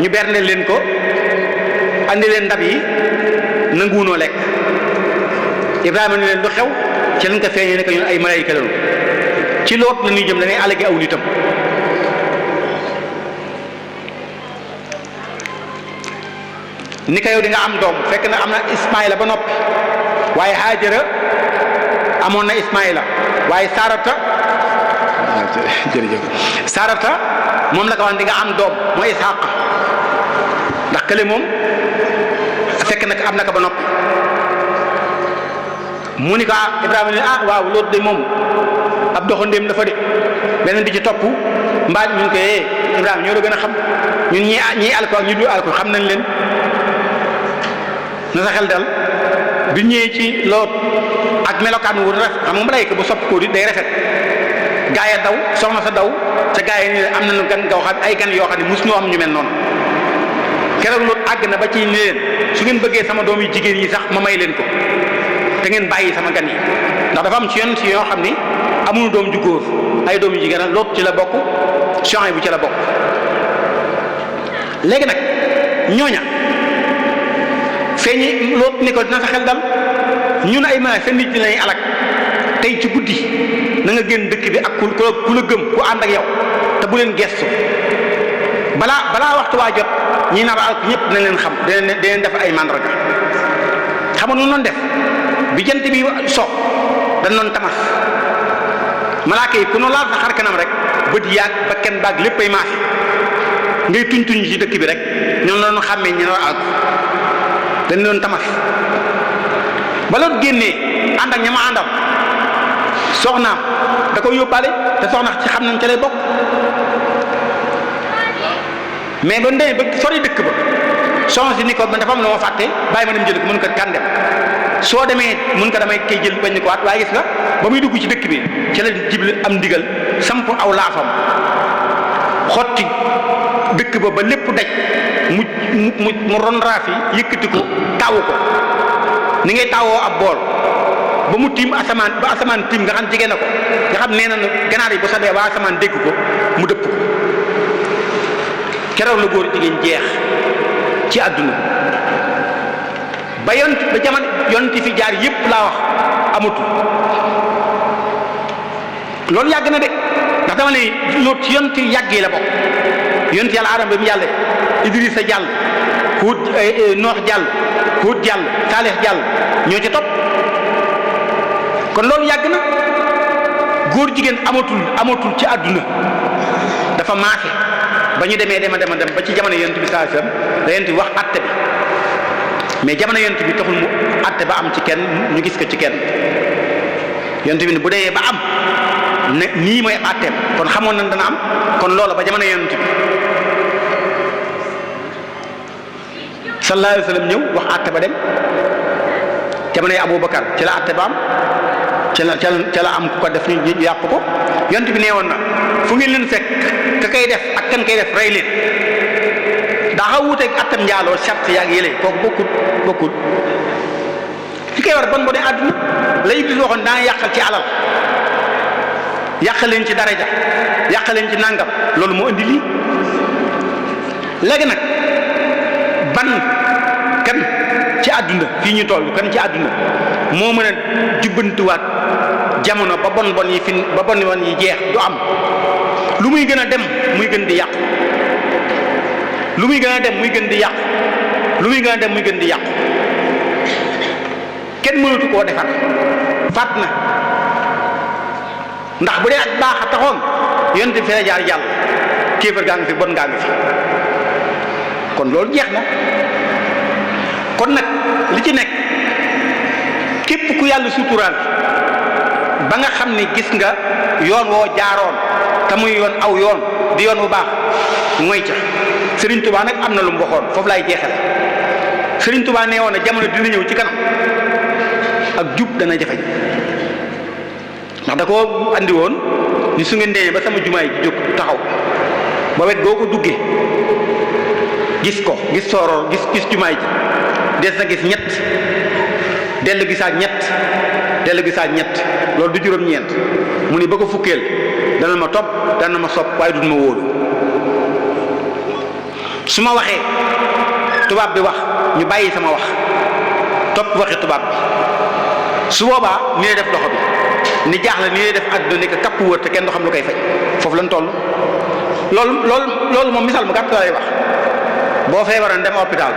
ñu bernde leen ko andi leen ndab yi nanguwunoo lekk Ibrahima ni leen lu xew ci lañ ko feeñee ne ko ñun ay malaayika lañu ci loot la ñuy jëm da ngay àllagi aw nitam ni ko yow di nga am doom fekk na am na Ismaïla ba noppi waaye Haajara amoon na Ismaïla waaye Sarata moom la ko wax di nga am doom mooy Isxaq ndax kële moom fekk na am na ko ba noppi mu ni ko Ibrahima ne waaw loolu de moom ab doxandéem dafa de beneen bi ci topp mbaa ñu ko Ibrahima ñoo la gën a xam ñun ñii alko ak ñu du alko xam nañ leen na sa xel dal bi ñëwee ci loot ak melokaan wu rafet xam nga malayka bu sopp ko di day rafet gaa ya daw soxna sa daw ca gaa yi ni am nañu gan gaw xam ay gan yoo xam ne mosu ñoo am ñu mel noonu keroog loolu àgg na ba ci ni leen su ngeen bëggee sama doom yu jigéen yi sax ma may leen ko te ngeen bàyyi sama gan yi ndax dafa am ci yoon si yoo xam ni amuñu doom ju góor ay doom yu jigéen loot ci la bokk Suhayb bu ci la bokk léegi nag ñooña feeñi loot ni ko dina sa xel dal ñun ay malaay seen nit ñi lañuy alak tey ci guddi na nga génn dëkk bi ak ku la gëm ku ànd ak yow te bu leen gestu balaa waxtu waa jot ñi nar a alk ñëpp dina leen xam dinañ def ay mandarga xam nga nu noonu def bi jant bi so dañ noon tamas malaaka yi ku nu laal sa xar kanam rek bët yaag ba kenn baag léppay maase ngay tuñ ci dëkk bi rek ñoom la doon xàmmee ñu ne ak dañ doon tamas ba loolu génnee ànd ak ña ma àndam soxnaam da koy yóbbaale te soxna ci xam nañ ca lay bokk mais ba ndey ba sori dëkk ba soxna si ni ko man dafa am lu ma fàtte bàyyi ma dem jël ko mun ko kan dem soo demee mun ko damay koy jël bañ ko waat waaye gis nga ba muy dugg ci dëkk bi ci la Jibril am ndigal samp aw laafam xotti dëkk ba ba lépp daj mu ron raafi yëkkati ko tawu ko ni ngay tawoo ab bool ba mu tiim asamaan ba asamaan tiim nga xam jege na ko nga xam nee na ganaar yi bu sadee ba asamaan dégg ko mu dëpp ko keroog la góor jigéen jeex ci àdduna ba jamono yonti fi jaar yépp laa wax amatul loolu yàgg na de ndax dama ne loolu ci yonti yàgg yi la bokk yonti yàlla Aadama ba mu jàll Idrissa jàll Huud Noox jàll Huud jàll Saalix jàll ñoo ci topp kon loolu yàgg na góor jigéen amatul ci àdduna dafa maase ba ñu demee dem ba ci jamono yonent bi sallallahu alayhi wasallam da yonent bi wax atte bi mais jamono yonent bi taxul mu atte ba am ci kenn ñu gis ko ci kenn yonent bi ne bu demee ba am ne nii mooy atteem kon xamoon nañ dana am kon loola ba jamono yonent bi sallallahu alayhi wasallam ñëw wax atte ba dem jamono yi Abubakar ci la atte ba am ca la am ku ko def ñu yàpp ko yonent bi nee woon na fu ngeen leen fekk ka kay def ak kan kay def rey leen daa xaw wuuteeg attam njaaloo sart yaag yële kooku bokkul li koy war bon bo de àdduna la Iblis waxoon daa yàqal ci alal yàqal leen ci daraja yàqal leen ci nàngam loolu moo indi lii léegi nag ban kan ci àdduna fii ñu toll kan ci àdduna moo mën a jubbantuwaat jamono ba bon yi ba bon yi jeex du am lu muy gën a dem muy gën di yàqu lu muy gën a dem muy gën di yàqu lu muy gën a dem muy gën di yàqu kenn mënatu koo defar faat na ndax bu dee ak baax a taxoon yonent bi fee jaar jàll kéefar gaa ngi fi bon gaa ngi fi kon loolu jeex na kon nag li ci nekk képp ku yàlla suturaal ba nga xam ni gis nga yoon woo jaaroon te muy yoon aw yoon di yoon bu baax mooy ca Serigne Touba nag am na lu mu waxoon foofu laay jeexale Serigne Touba nee woon na jamono dina ñëw ci kanam ak jub dana jafeñ ndax da koo andi woon ni su ngeen demee ba sama jumaay ji jóg taxaw ba wet goo ko duggee gis ko gis sooroor gis jumaay ji des na gis ñett dellu gisaat ñett loolu du juróom-ñeent mu ni ba ko fukkeel dana ma topp dana ma sopp waaye du ma wóolu su ma waxee tubaab bi wax ñu bàyyi sama wax topp waxi tubaab bi su boobaa ni lay def loxo bi ni jaaxle ni lay def àdduna ni ko kapp wër te kenn du xam lu koy faj foofu lañ toll loolu moom misaal mu gàtt lay wax boo feebaroon dem hôpital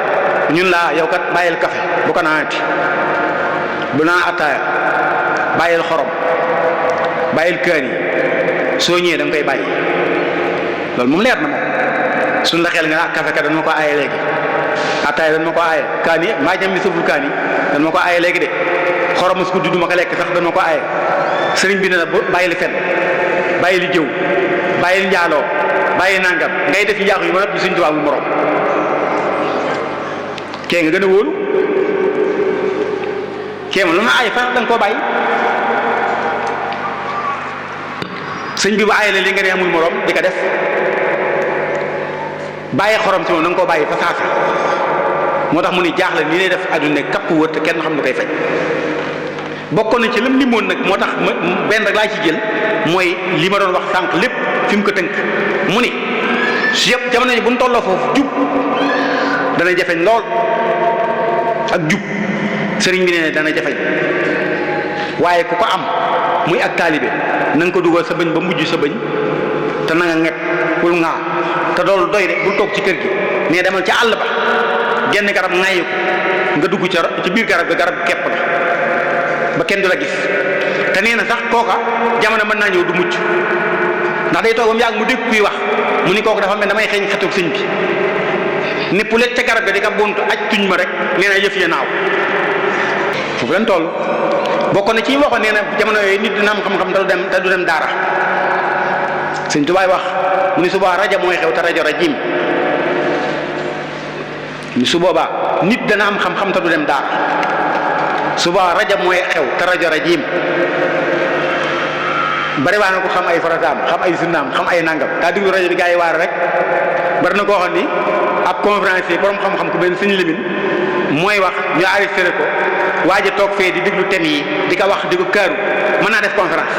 ñun laa yow kat bàyyil café bu ko naanati bu naan attaaya bàyyil xorom bàyyil kaani soo ñëwee da nga koy bàyyi loolu moom leer na moom suñ la xel nga ah café kat dañ ma ko aaye léegi attaaya dañ ma ko aaye kaani maa jëm mi sëful kaani dañ ma ko aaye léegi de xorom su ko du ma ko lekk sax dañ ma ko aaye sëriñ bi ne la bàyyil fen bàyyil jëw bàyyil njaaloo bàyyi nangam ngay def njaaxu yu ma noppi suñ tubaab bu morom kee nga gën a wóolu kee moom lu ma aay fa da nga koo bàyyi sëñ bi ba aay la li nga ne amul morom di ko def bàyyi xorom si moom da nga koo bàyyi fa saasa moo tax mu ni jaaxle ni lay def àdduna kapp wër te kenn xam lu koy faj bokkoon na ci lam limoon nag moo tax benn rek laa ci jël mooy li ma doon wax sànq lépp fi mu ko tënk mu ni su yëpp jamono ji bu ñu tolloo foofu jub dana jafeñ lool ak jub sëriñ bi nee dana jafeñ waaye ku ko am muy ak taalibe na nga ko dugal sa bëñ ba mujj sa bëñ te na nga ñett bul ŋaa te loolu doy de bul toog ci kër gi nee demal ca àll ba genn garab ŋaayi ko nga dugg ci biir garab ga garab kepp la ba kenn du la gis te nee na sax kooka jamono mën naa ñëw du mucc ndax day toog ba mu yàgg mu dégg kuy wax mu ni kooku dafa mel damay xeeñ xetuk sëñ bi ni pulet ca garab ga di ka buntu aj tuñ ma rek nee na yëf ya naaw foofu leen toll bokk na ci waxoon nee na jamono yooyu nit dina am xam-xam te du dem daara sëñ Tubaay wax mu ni subaa rajo mooy xew te rajo rajim ni su boobaa nit dana am xam-xam te du dem daara subaa rajo mooy xew te rajo rajim bari waa na ko xam ay farataam xam ay sunnaam xam ay nangam daa déglu rajo bi gaa yi waar rek bari na koo xam ni ab conférencier borom xam-xam ku benn sëñ limin mooy wax ñu arrêté ko waaj a toog fee di déglu thème yi di ko wax di ko kaaru mën naa def conférence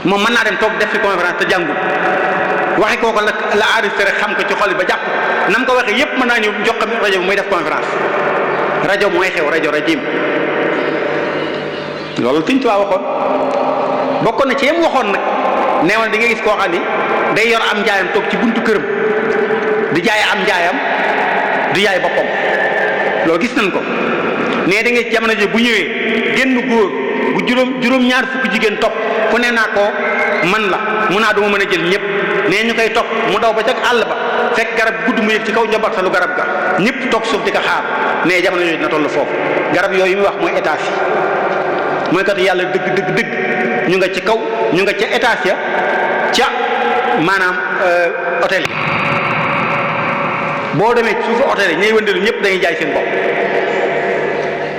moom mën naa dem toog def fi conférence te jàngul waxe kooku la arrêté rek xam ko ci xol ba jàpp nam ko waxee yépp mën naa ñëw jox ko rajo bi muy def conférence rajo mooy xew rajo rajim loolu Sëñ Tuubaa waxoon bokkoon na ci yem waxoon nag neewal di nga gis koo xam ni day yor am njaayam toog ci buntu këram di jaay am njaayam di jaay boppam loolu gis nañ ko nee da nga jamono ji bu ñëwee génn góor bu juróom-ñaar fukki jigéen topp ku ne naa ko man la mun naa duma mën a jël ñëpp nee ñu koy topp mu daw ba ca àll ba fekk garab gudd mu yëg ci kaw njombartalu garab ga ñëpp toog suuf di ko xaar nee jamono yooyu dina toll foofu garab yooyu muy wax mooy étage yi mooy kat yàlla dëgg ñu nga ci kaw ñu nga ca étage ya ca maanaam hôtel yi boo demee suufu hôtel yi ñooy wëndeelu ñëpp dañuy jaay seen bopp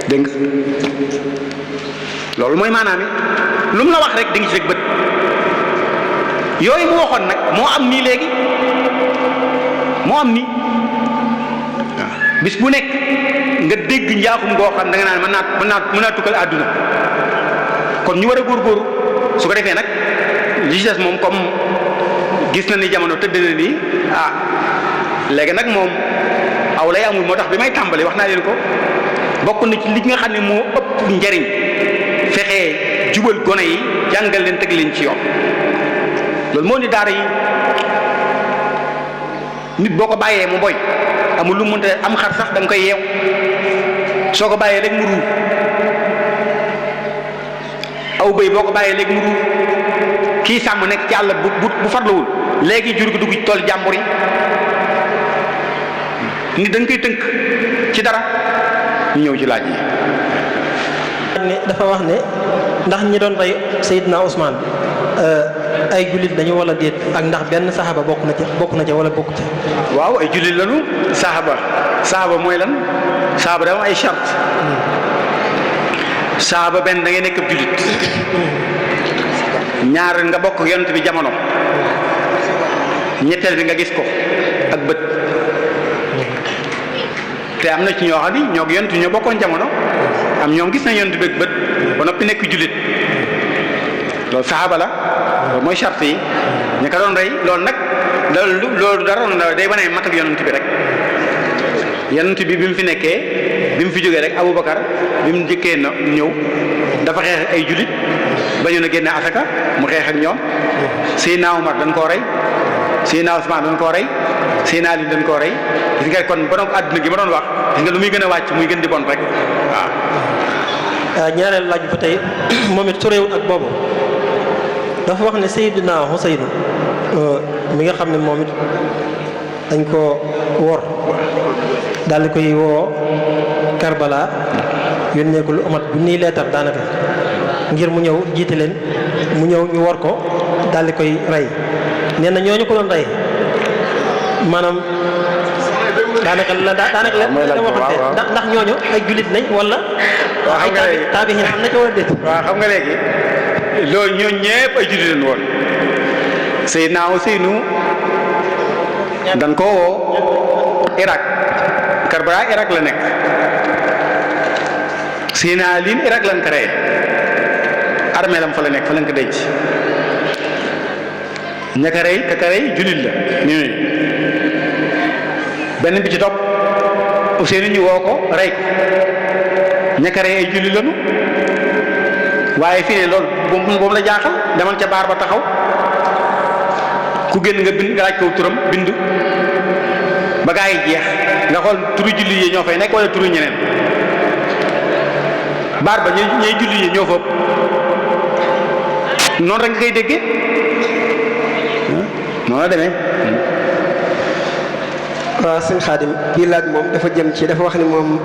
dégg nga loolu mooy maanaam lu mu la wax rek di nga ci rek bët yooyu mu waxoon nag moo am nii léegi moo am nii waaw bis bu nekk nga dégg njaaxum goo xam da nga naan mën naa tukkal àdduna kon ñu war a góorgóorlu su ko defee nag li ci des moom comme gis na ni jamono tëdd na nii léegi nag moom aw lay amul moo tax bi may tàmbali wax naa leen ko bokk na ci li nga xam ne moo ëpp njariñ fexee jubal gone yi jàngal leen teg leen ci yoon loolu moo ni daara yi nit boo ko bàyyee mu boy amul lu mu mënta am xar sax da nga koy yeew soo ko bàyyee rek mu ruur aw bëy boo ko bàyyee léegi mu ruur kii sàmm nekk ci àll bu farlawul léegi jur gi dugg ci tool jàmbur yi nit da nga koy tënk ci dara ñu ñëw ci laaj yi. dafa wax ne ndax ñi doon rey Seydina Ousmane ay jullit dañu wala déet ak ndax benn saxaaba bokk na ca wala bokk ca. waaw ay jullit lañu saxaaba mooy lan saxaaba dafa am ay charte saxaaba benn da ngay nekk ab jullit ñaar nga bokk yonent bi jamono ñetteel bi nga gis ko ak bët te am na ci ñoo xam ni ñoo yonent ñoo bokkoon jamono am ñoom gis nañ yonent bi ak bët ba noppi nekk jullit loolu saxaaba la loolu mooy charte yi ñu ko doon rey loolu nag loolu dara day wane mat ak yonent bi rek yonent bi mu fi nekkee bi mu fi jógee rek Aboubacar bi mu njëkkee na ñëw dafa xeex ay jullit ba ñu ne génne asaka mu xeex ak ñoom Seydina Omar dañ koo rey Seydina Ousmane dañ koo rey Seydina Ali dañ koo rey gis nga kon borom àdduna gi ma doon wax gis nga lu muy gën a wàcc muy gën di bon rek waaw. ñaareel laaj ba tey moom it soreewul ak boobu dafa wax ne Seydina Xuseynu mi nga xam ne moom it dañ ko wor daal di koy woo Karbala yónnee ko lu amat bu nii leetar daanaka ngir mu ñëw jiite leen mu ñëw ñu wor ko daal di koy rey nee na ñooñu ko doon rey maanaam daanaka la waxante ndax ñooñu ay jullit lañ wala ay taabihin am na ci wala déet. waaw xam nga léegi loolu ñooñu ñëpp ay jullit lañ woon Seydina Ousseynou dañ ko woo Irak Karbala Irak la nekk Seydina Ali Irak lañ ko rey armée lam fa la nekk fa lañ ko denc ña ka rey jullit la ñooñu benn bi ci topp Ousseynou ñu woo ko rey ko ña ka rey ay jullit lañu waaye fii ne loolu boobu la jaaxal demal ca baar ba taxaw ku génn nga bind nga laaj ko turam bind ba gaa yi jeex nga xool turu julli yi ñoo fay nekk wala turu ñeneen baar ba ñooy julli yi ñoo fa ëpp noonu rek nga koy déggee noonu la demee. waaw sëñ Xaadim kii laaj moom dafa jëm ci dafa wax ni moom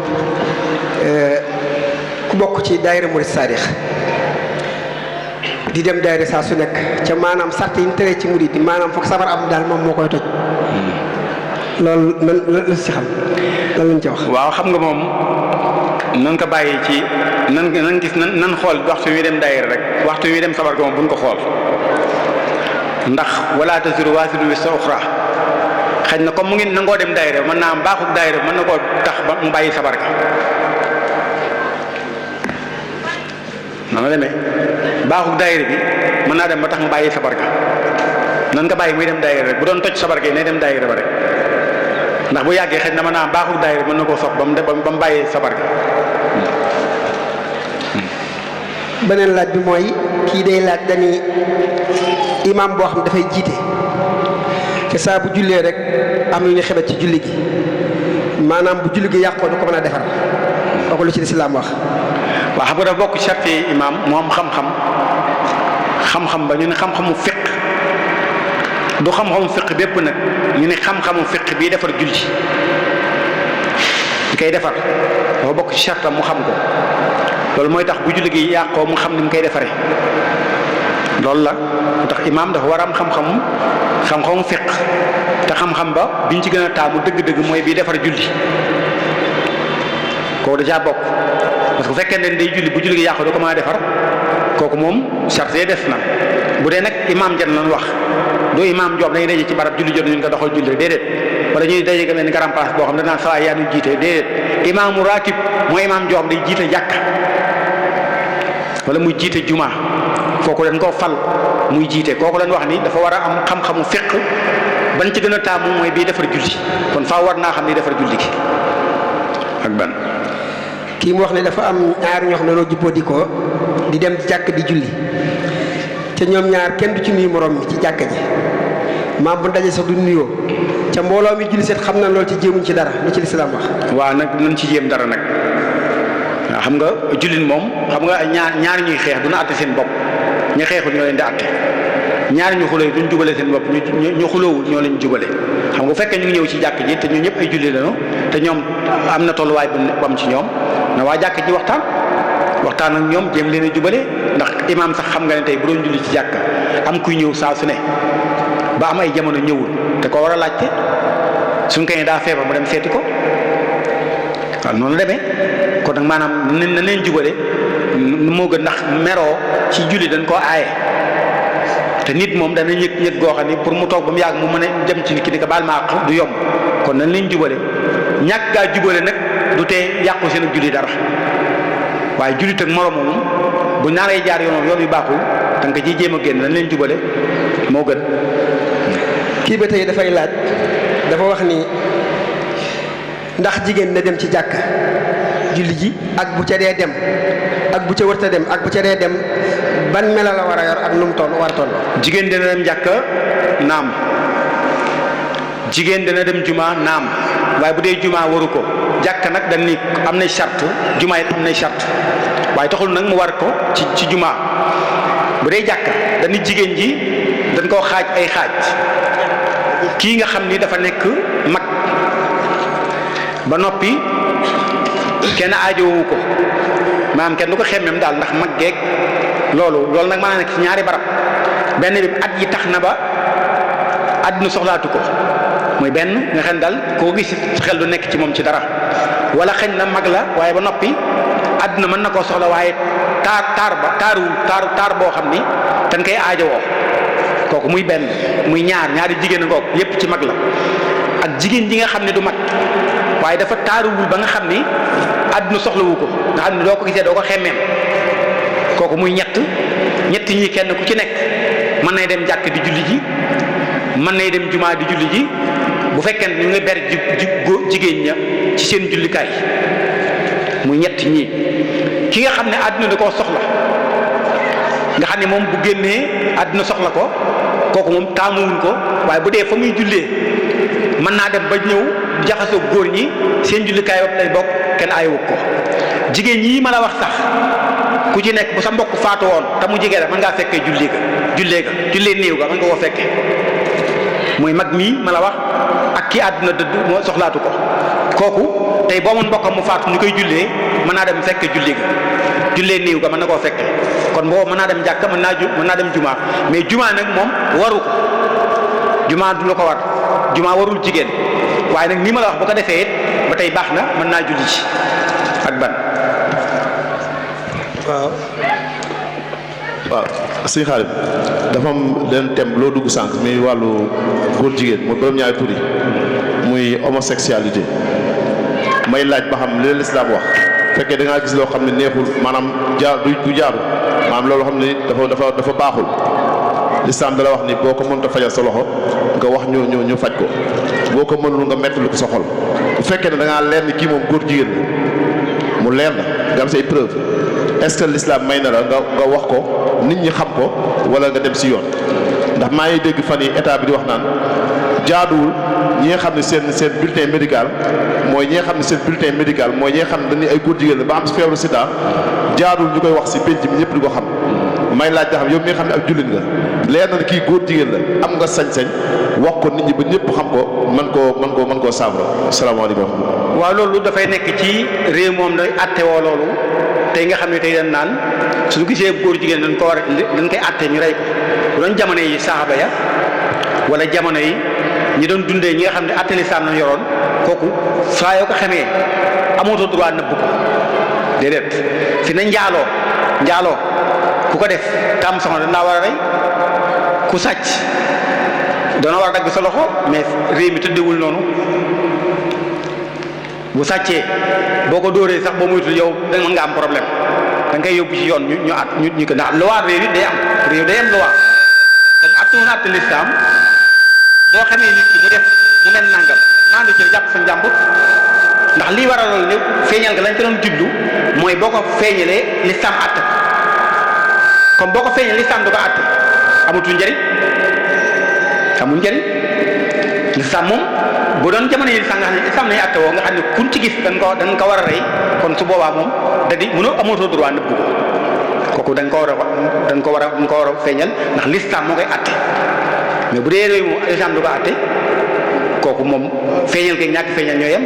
ku bokk ci daayira Murid Saadix di dem daayira saa su nekk ca maanaam sart yi ñu tere ci murid yi maanaam foog sabar am daal moom moo koy toj loolu lan la si xam lan lañ ci wax. waaw xam nga moom nan ko bàyyi ci nan gis nan xool waxtu wi dem daayira rek waxtu wi dem sabar ga moom buñ ko xool ndax wala taziru waziratun wizra uxra xëy na comme mu ngi nangoo dem daayira mën naa am baaxul daayira mën na koo tax ba mu bàyyi sabar ga noonu la demee baaxul daayira bi mën naa dem ba tax mu bàyyi sabar ga nan nga bàyyi muy dem daayira rek bu doon toj sabar ga ne dem daayira ba rek ndax bu yàggee xëy na mën naa am baaxul daayira mën na koo sopp ba mu bàyyi sabar ga. beneen laaj bi mooy kii day laaj dañuy imaam boo xam dafay jiite te saa bu jullee rek am lu ñu xebet ci julli gi maanaam bu julli gi yàqoo du ko mën a defar kooku lu ci lislaam wax. waaw xam nga dafa bokk charte imaam mu am xam-xam ba ñu ne xam-xamu fiq du xam-xamu fiq bépp nag ñu ne xam-xamu fiq bii defar julli di koy defar dafa bokk ci charte mu xam ko loolu mooy tax bu julli gi yàqoo mu xam ni mu koy defaree loolu la mu tax imaam dafa war a am xam-xamu fiq te xam-xam ba biñ ci gën a taamu dëgg-dëgg mooy bii defar julli kooku da caa bokk parce que bu fekkee ne day julli bu julli gi yàqu da ko mën a defar kooku moom charte des na bu dee nag imaam jan lan wax doo imaam joob dañuy daje ci barab julli jot ñu nga doxal julli déedéet wala ñuy daje nga mel ni grand place boo xam ne danaa saa yaa ñu jiite déedéet imaamu ratib mooy imaam joob day jiite jàkka wala muy jiite juma kooku dañ koo fal muy jiite kooku lañ wax ni dafa war a am xam-xamu fiq ban ci gën a taamu mooy bii defar julli kon faa war naa xam ni defar julli gi ak ban. kii mu wax ne dafa am ñaar ñoo xam ne noo jubboo di ko di dem jàkk di julli te ñoom ñaar kenn du ci nuyu morom mi ci jàkk ji maam bu daje sax du nuyoo ca mbooloo mi julli seet xam na loolu ci jéemuñ ci dara lu ci lislaam wax. waaw nag nañ ci jéem dara nag waaw xam nga jullit moom xam nga ñaar ñuy xeex du na àtte seen bopp ñu xeexul ñoo leen di àtte ñaar ñu xuloo duñ jubale seen bopp ñu xuloowul ñoo leen jubale xam nga bu fekkee ñu ngi ñëw ci jàkk ji te ñun ñëpp ay julli lañu te ñoom am na tolluwaay bu am ci ñoom na waa jàkk ji waxtaan ak ñoom jéem leen a jubale ndax imaam sax xam nga ne tey bu doon julli ci jàkk am kuy ñëw saa su ne ba am ay jamono ñëwul te ko war a laajte suñ koy daa feebar mu dem seeti ko waaw noonu la demee kon nag maanaam na leen jubale moo gën ndax meroo ci julli dañ koo aaye te nit moom dana yëg goo xam ni pour mu toog ba mu yàgg mu mën a dem ci nit ki ni ko baal ma àq du yomb kon nañ leen jubale ñàkk gaa jubale nag du tee yàqu seen ak julli dara waaye jullit ak moroom moom bu naaree jaar yoon yu baaxul da nga ko ciy jéem a génn nañ leen jubale moo gën. kii ba tey dafay laaj dafa wax ni ndax jigéen na dem ci jàkk julli ji ak bu ca dee dem ak bu ca wërta dem ak bu ca dee dem ban mela la war a yor ak nu mu toll war a toll. jigéen dana dem jàkk naam jigéen dana dem juma naam waaye bu dee juma waru ko jàkk nag dañ ni am nay charte juma it am nay charte waaye taxul nag mu war ko ci juma bu dee jàkk dañ ni jigéen ji dañ koo xaaj ay xaaj kii nga xam ni dafa nekk mag ba noppi kenn aajowu ko maanaam kenn du ko xemmem daal ndax mag geeg loolu nag mën naa nekk ci ñaari barab benn bi at yi tax na ba àdduna soxlaatu ko muy benn nga xam daal koo gis sa xel du nekk ci moom ci dara wala xëñ na mag la waaye ba noppi àdduna mën na koo soxla waaye taar boo xam ni dañ koy aajowoo kooku muy benn muy ñaari jigéen a ngoog yépp ci mag la ak jigéen ji nga xam ne du mag waaye dafa taaruwul ba nga xam ni àdduna soxlawu ko nga xam ne doo ko gisee doo ko xemmeem kooku muy ñett ñi kenn ku ci nekk mën nay dem jàkk di julli ji mën nay dem jumaa di julli ji bu fekkee ne ñu ngi ber jigéen ña ci seen jullikaay muy ñett ñii ki nga xam ne àdduna da koo soxla nga xam ne moom bu génnee àdduna soxla ko kooku moom taamuwuñ ko waaye bu dee fa muy jullee mën naa dem ba ñëw jaxasoo góor ñi seen jullikaay bopp lay bokk kenn aaywu ko jigéen ñi ma la wax sax ku ci nekk bu sa mbokk faatu woon te mu jege rek mën ngaa fekkee jullee néew ga mën nga koo fekkee muy mag mii ma la wax ak ki àdduna dëdd moo soxlaatu ko kooku tey boo mën mbokkam mu faatu ñu koy jullee mën naa dem fekke julli ga jullee néew ga mën na koo fekke kon boobu mën naa dem jàkka mën naa dem jumaa mais jumaa nag moom waru ko jumaa du la ko war jumaa warul jigéen waaye nag nii ma la wax bu ko defee it ba tey baax na mën naa julli ci ak ban. waaw sëñ Xaadim dafa am leen thème loo dugg sànq muy wàllu góor jigéen mooy borom ñaari tur yi muy homosexualité may laaj ba xam li lislaam wax fekkee da ngaa gis loo xam ne neexul maanaam du jaaru maanaam loolu xam ne dafa baaxul lislaam dala wax ni boo ko mënta fajal sa loxo nga wax ñu faj ko boo ko mënul nga metti lu ko sa xol bu fekkee ne da ngaa leer ni kii moom góor jigéen la mu leer na nga am say preuve est-ce que l'islam may na la nga wax ko nit ñi xam ko wala nga dem si yoon ndax maa ngi dégg fan yi état bi di wax naan jaaduwul ñi nga xam ne seen bulletin médical mooy ñi nga xam ne seen bulletin médical mooy ñi nga xam ne dañuy ay góor jigéen la ba am si feebaru sida jaaduwul ñu koy wax si penc bi ñëpp di ko xam may laaj nga xam yow mi nga xam ne ab jullit nga leer na kii góor jigéen la am nga sañ-sañ wax ko nit ñi ba ñëpp xam ko mën koo saafara asalaamaaleykum. waaw loolu dafay nekk ci réew moom day attewoo loolu tey nga xam ne tey dañ naan suñu gisee góor jigéen dañ koy atte ñu rey ko bu doon jamono yi saxaaba ya wala jamono yi ñi doon dundee ñi nga xam ne atte lislaam nañ yoroon kooku saa yoo ko xamee amatoo droit nëbb ko déedéet fi na njaaloo ku ko def tam soxna dañ laa war a rey ku sàcc dana war a dagg sa loxo mais réew mi tëddewul noonu bu sàccee boo ko dóoree sax boo moytul yow da mën nga am problème da nga koy yóbbu ci yoon ñu ko ndax loi réew it day am loi comme attuwoon atte lislaam boo xamee nit ki mu def mu mel nangam naandu ci jàpp sa njàmbur ndax lii war a loolu ne feeñal nga lañ ko doon jublu mooy boo ko feeñalee lislaam atte ko comme boo ko feeñalee lislaam du ko atte amatul njëriñ amul njëriñ lislaam moom bu doon jamono yi sax nga xam ne islam nañu atte woo nga xam ne kuñ ci gis dañ ko war a rey kon su boobaa moom da di mënoo amatoo droit nëbb ko kooku dañ ko war a feeñal ndax l'islam moo koy atte mais bu dee réew moom islam du ko atte kooku moom feeñal ke ñàkk feeñal ñoo yem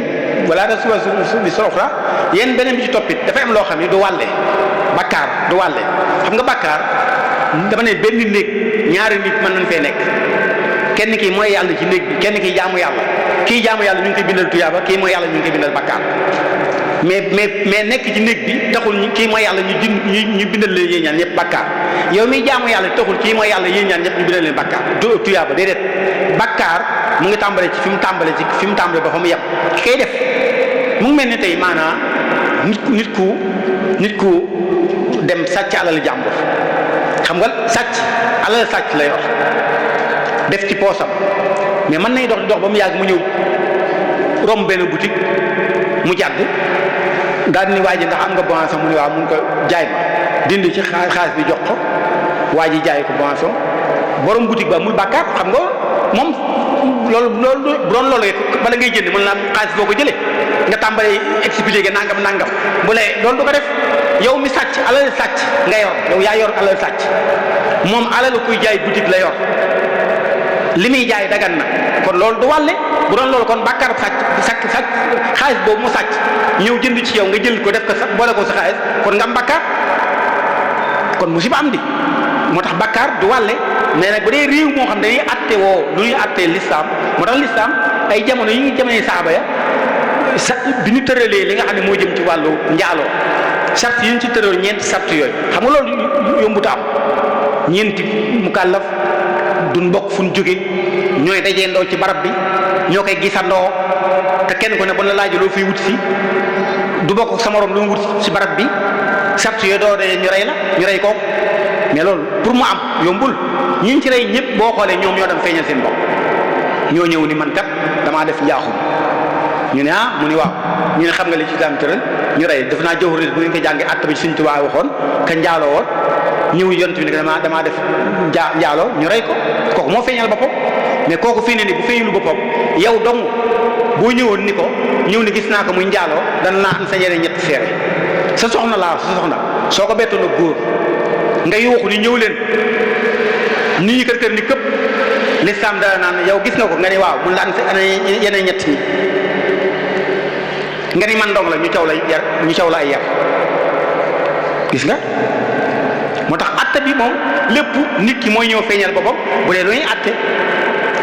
wala rasuwa bi soxra yéen beneen bi ci toppit dafa am loo xam ne du wàlle bakkaar du wàlle xam nga bakkaar dama ne benn néeg ñaari nit mën nañ fee nekk kenn kii mooy yàlla ci néeg bi kenn kii jaamu yàlla kii jaamu yàlla ñu ngi koy bindal tuyaaba kii mooy yàlla ñu ngi koy bindal bakkaar mais nekk ci néeg bi taxul kii mooy yàlla ñu bindal leen yéen ñaan ñëpp bakkaar yow miy jaamu yàlla taxul kii mooy yàlla yéen ñaan ñëpp ñu bindal leen bakkaar tuyaaba déedéet bakkaar mu ngi tàmbale ci fi mu tàmbale ba fa mu yem ki koy def mu ngi mel ni tey maanaam nit ku dem sàcc alal jàmbur xam nga alal sàcc lay wax def ci poosam mais mën nañ dox di dox ba mu yàgg mu ñëw romb benn boutique mu jàdd daal ni waa ji ndax am nga boisson mu ne waaw mun ko jaay ma dindi ci xaalis bi jox ko waa ji jaay ko boisson borom boutique ba muy bàkkaar xam nga moom loolu bu doon loolu bala ngay jënd mën naa xaalis boo ko jëlee nga tàmbalee expliquer nangam bu lay loolu du ko def yow mi sàcc alal sàcc nga yor yow yaa yor alal sàcc moom alal kuy jaay boutique la yor li muy jaay dagan na kon loolu du wàlle bu doon loolu kon bàkkaar sàcc xaalis boobu mu sàcc ñëw jënd ci yow nga jël ko def ko sax boole ko sa xaalis kon nga am bàkkaar kon musiba am di moo tax bàkkaar du wàlle mais nag bu dee réew moo xam dañuy atte woo lu ñuy attee lislaam moo tax lislaam ay jamono yi ngi jamonoy saaba ya bi ñu tëralee li nga xam ne moo jëm ci wàllu njaaloo sart yi ñu ci tëral ñeenti sart yooyu xam nga loolu yombuta am ñeenti mukallaf duñ bokk fu ñu jóge ñooy dajeendoo ci barab bi ñoo koy gisandoo te kenn ko ne ba la laaj loo fiy wut si du bokk sa morom lu mu wut si barab bi sart yooyu doo dee ñu rey kooku mais loolu pour mu am yombul ñi ci rey ñëpp boo xoolee ñoom ñoo dem feeñal seen bopp ñoo ñëw ni man kat damaa def njaaxum ñu ne mu ni waaw ñu ne xam nga li ci daan tëral ñu rey def naa jawhar bu ngeen ko jàngee att bi Sëriñ Tuubaa waxoon ka njaaloo woon ñëw yont bi ne damaa def njaaloo ñu rey ko kooku moo feeñal boppam mais kooku fii ne ni bu feeñalu boppam yow dong boo ñëwoon ni ko ñëw ni gis naa ko muy njaaloo dana naa am sa yeneen ñetti seere sa soxna laa sa soxna soo ko bettoon ak góor nga yuuxu ni ñëw leen nit ñi kër ni këpp lislaam dara naan yow gis nga ko nga ni waaw mun la ana yeneen ñett ñi nga ni man dong la ñu caw la ay yar gis nga moo tax atte bi moom lépp nit ki mooy ñëw feeñal boppam bu dee lu ñuy atte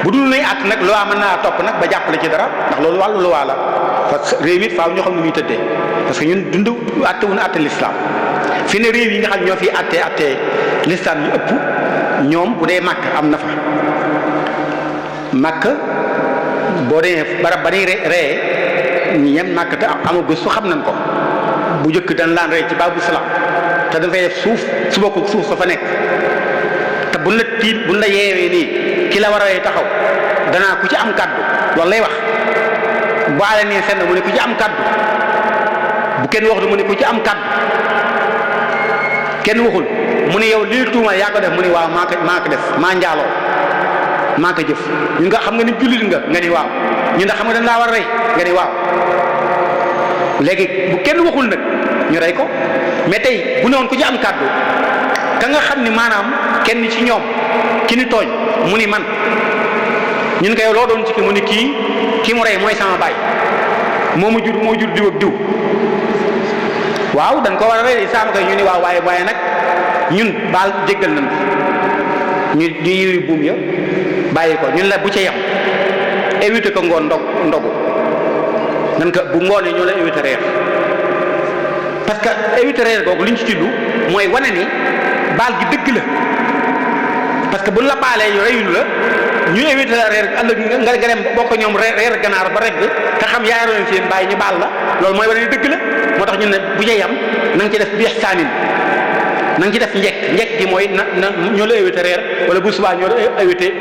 bu dul lu ñuy atte nag loi mën naa topp nag ba jàppale ci dara ndax loolu wàllu loi la parce que réew it faaw ñoo xam ne muy tëddee parce que ñun dund atte wuñu atte l'islam fi ne réew yi nga xam ñoo fi atte l'islam yu ëpp ñoom bu dee màkk am na fa màkk boo dee barab ba ñuy ree ñi ñem màkk te amul gëstu xam nañ ko bu njëkk dañ laan rey ci baabu salaam te dafay def suuf su bokkul suuf sa fa nekk te buñ la yeewee nii ki la war a taxaw danaa ku ci am kaddu loolu lay wax bu aale nii senn mu ne ku ci am kaddu bu kenn wax du mu ne ku ci am kaddu kenn waxul mu ne yow lii tuuma yaa ko def mu ne waaw maa ko def maa njaaloo maa ko jëf ñun nga xam nga ni jullit nga ni waaw ñun nga xam nga dañ laa war a rey nga ni waaw léegi bu kenn waxul nag ñu rey ko mais tey bu ne woon ku ci am kàddu ka nga xam ni maanaam kenn ci ñoom ki ni tooñ mu ni man ñun ko yow loo doon ci ki mu ni kii mu rey mooy sama baay moo jur diw ak diw waaw dañ ko war a rey saama koy ñu ni waaw waaye nag ñun baal jéggal nañ ko ñu yiwi buum ya bàyyi ko ñun la bu ca yem éviter ko ngoon ndogu nan ko bu ngoonee ñoo la éviter reer parce que éviter reer googu li ñu ci juddu mooy wane ni baal gi dëgg la parce que buñ la baalee ñu reyuñu la ñu éviter la reer ëllëg nga dem bokk ñoom reer ganaar ba regg te xam yaaroon seen bàyyi ñu baal la loolu mooy wane ni dëgg la moo tax ñun ne bu ca yem na nga ci def bi ihsaanin na nga ci def njekk gi mooy na ñoo la éviter reer wala bu subaa ñoo la éviter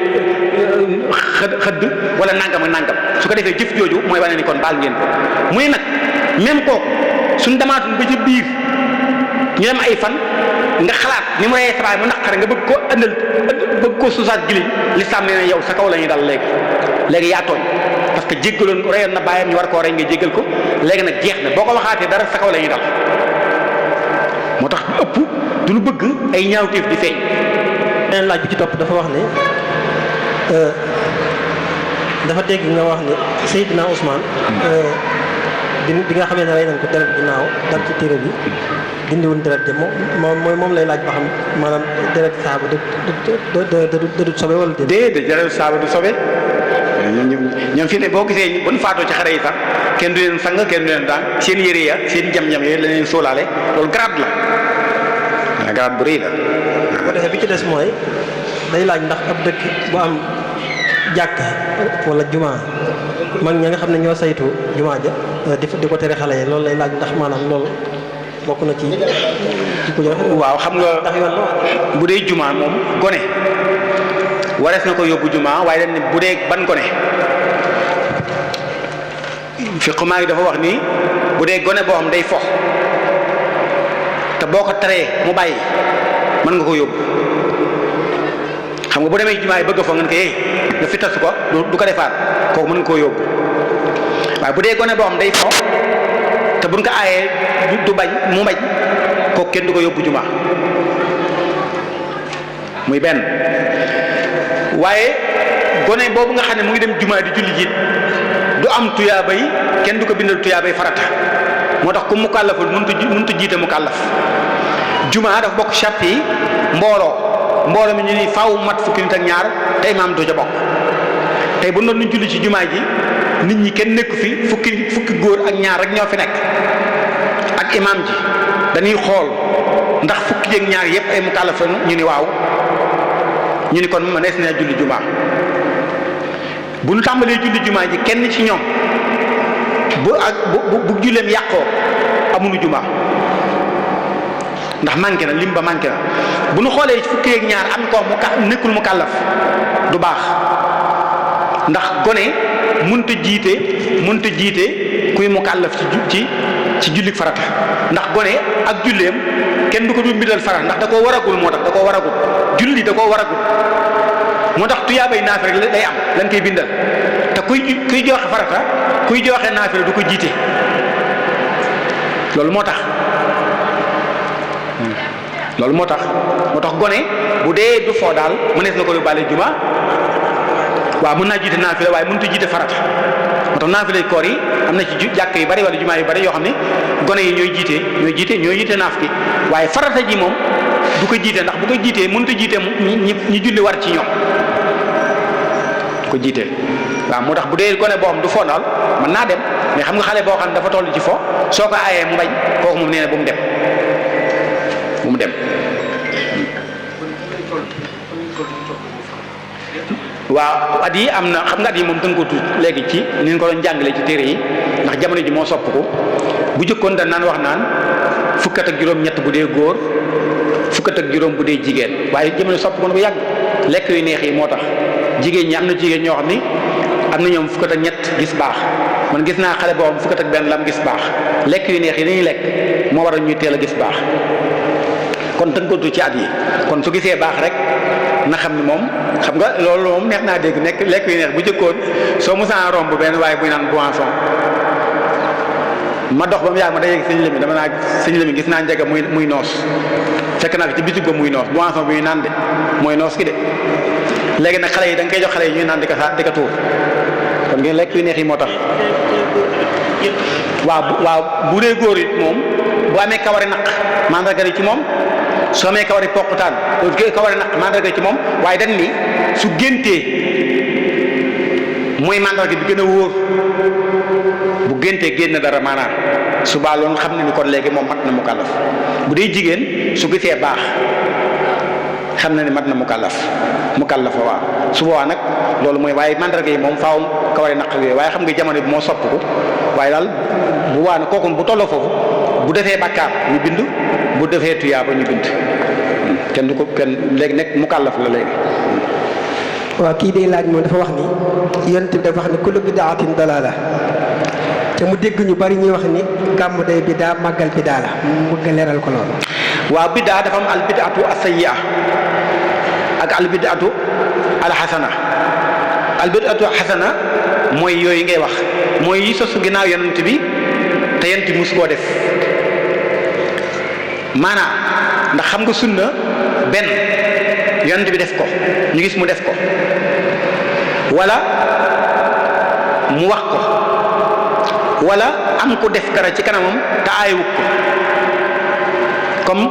xëdd wala nangam ak nangam su ko defee jëf jooju mooy wane ni kon baal ngeen ko muy nag même kooku suñ demaatoon ba ci biir ñu dem ay fan nga xalaat ni mu reyee sabaay mu naqare nga bëgg ko andal bëgg ko suusaat giliñ lislaam nee na yow sa kaw la ñuy dal léegi yaa tooñ parce que jéggaloon reyoon na bàyyam ñu war koo rey nga jéggal ko léegi nag jeex na boo ko waxaatee dara sa kaw la ñuy dal moo tax ëpp du lu bëgg ay ñaawteef di feeñ. beneen laaj bi ci topp dafa wax ne dafa dégg nga wax ne Seydina Ousmane bi nga xamee ne rey nañ ko deret ginnaaw dal ci téere bi dindiwuñ deret de moom lay laaj ba xam maanaam deret saaba du sobe wala déedéet deret saaba du sobe ñoom fi ne boo gisee bu ñu faatoo ci xare yi sax kenn du leen sang kenn du leen daan seen yére ya seen jam-jam yooyu la leen sóolaale loolu grade la grade bu rëy la. bu ko defee bi ci des mooy day laaj ndax ab dëkk bu am jàkka wala jumaa mag ña nga xam ne ñoo saytu jumaa ja di ko tere xale yi loolu lay laaj ndax maanaam loolu bokk na ci ko joxe. waaw xam nga ndax yoon la bu dee jumaa moom gone warees na ko yóbbu jumaa waaye dañ ne bu dee ban gone fiqu maa ngi dafa wax ni bu dee gone boo xam day fox te boo ko teree mu bàyyi mën nga ko yóbbu xam nga bu demee jumaa yi bëgg a foog ngeen ko nga fi tas ko du ko defaat kooku mën nga koo yóbbu waaye bu dee gone boo xam day fox te buñ ko aayee du bañ mu bañ kooku kenn du ko yóbbu jumaa muy benn waaye gone boobu nga xam ne mu ngi dem jumaa di julli jiit du am tuyaaba yi kenn du ko bindal tuyaaba yi farata moo tax ku mukallaful mënut a jiite mukallaf jumaa dafa bokk charte yi mbooloo mi ñu ni faaw mat fukki nit ak ñaar te imaam du ca bokk tey bu doon ñu julli ci jumaa ji nit ñi kenn nekku fi fukki góor ak ñaar rek ñoo fi nekk ak imaam ji dañuy xool ndax fukki ak ñaar yépp ay mukallaf ñu ni waaw ñu ni kon mënees na julli jumaa bu ñu tàmbalee julli jumaa ji kenn ci ñoom bu julleem yàqoo amuñu jumaa ndax manqué na lim ba manqué na bu ñu xoolee fukki ak ñaar am ko nekkul mu kàllaf du baax ndax gone mënta jiite kuy mu kàllaf ci jullik farata ndax gone ak julleem kenn du ko du mbidal farata ndax da koo waragul moo tax da koo waragul julli da koo waragul moo tax tuyaabay naafila rek lay am lañ koy bindal te kuy joxe farata kuy joxe naafila du ko jiite loolu moo tax loolu moo tax gone bu dee du foo daal mënees na ko yóbbaale juma waaw mën naa jiite naafila waaye mënut a jiite farata moo tax naafila koor yi am na ci jàkk yu bari wala jumaa yu bari yoo xam ne gone yi ñooy jiite naaf gi waaye farata ji moom du ko jiite ndax bu ko jiitee mënut a jiite ñi julli war ci ñoom du ko jiite waaw moo tax bu dee gone boo xam du foo daal mën naa dem mais xam nga xale boo xam ne dafa toll ci fo soo ko aayee mu bañ kooku moom nee na bu mu dem waaw at yi am na xam nga at yi moom tënkoo tuut léegi ci ni ñu ko doon jàngale ci téere yi ndax jamono ji moo sopp ko bu jëkkoon dañ naan wax naan fukkat ak juróom-ñett bu dee góor fukkat ak juróom bu dee jigéen waaye jamono sopp ko na bu yàgg lekk yu neex yi moo tax jigéen ñi am na jigéen ñoo xam ni am na ñoom fukkat ak ñett gis baax man gis naa xale boo xam fukkat ak benn lam gis baax lekk yu neex yi dañuy lekk moo waral ñuy teel a gis baax kon tënkootu ci at yi kon su gisee baax rek na xam ni moom xam nga loolu moom neex naa dégg nekk lekk yu neex bu jëkkoon soo mosaan romb benn waaye buy naan boisson ma dox ba mu yàgg ma day yegg sëñ Lemi dama naa sëñ Lemi gis naa njëga muy noos fekk naa ko ci bitig ba muy noos boisson bi ñuy naan de mooy noos ki de léegi nag xale yi da nga koy jox xale yi ñuy naan di ko tuur kon ngeen lekk yu neex yi moo tax waaw bu dee góor it moom bu amee kawari naq mandarga ci moom soo amee kawari poqutaan kawari naq mandarga ci moom waaye dañ ni su géntee mooy mandarga bi gën a wóor bu géntee génn dara maanaam subaa loolu xam ne ni kon léegi moom mat na mukallaf bu dee jigéen su gisee baax xam na ni mat na mukallaf waaw su boobaa nag loolu mooy waaye mandarga yi moom faaw kawari naq yooyu waaye xam nga jamono bi moo sopp ko waaye daal bu waa ne kooku bu tolloo foofu bu defee bàkkaar ñu bind bu defee tuyaaba ñu bind kenn du ko kenn léegi nekk mukallaf la léegi. waaw kii day laaj moom dafa wax ni yonent bi dafa wax ni kullu bidaatin dalaala te mu dégg ñu bari ñuy wax ni gàmm day bidaa màggal bidaa la mu bëgg leeral ko loolu. waaw bidaa dafa am al bidaatu as-sayyi'a ak al bidaatu al xasana al bidaatu xasana mooy yooyu ngay wax mooy yi sosu ginnaaw yonent bi te yonent bi mus koo def maanaam ndax xam nga sunna benn yonent bi def ko ñu gis mu def ko wala mu wax ko wala am ko def dara ci kanamam te aayewut ko comme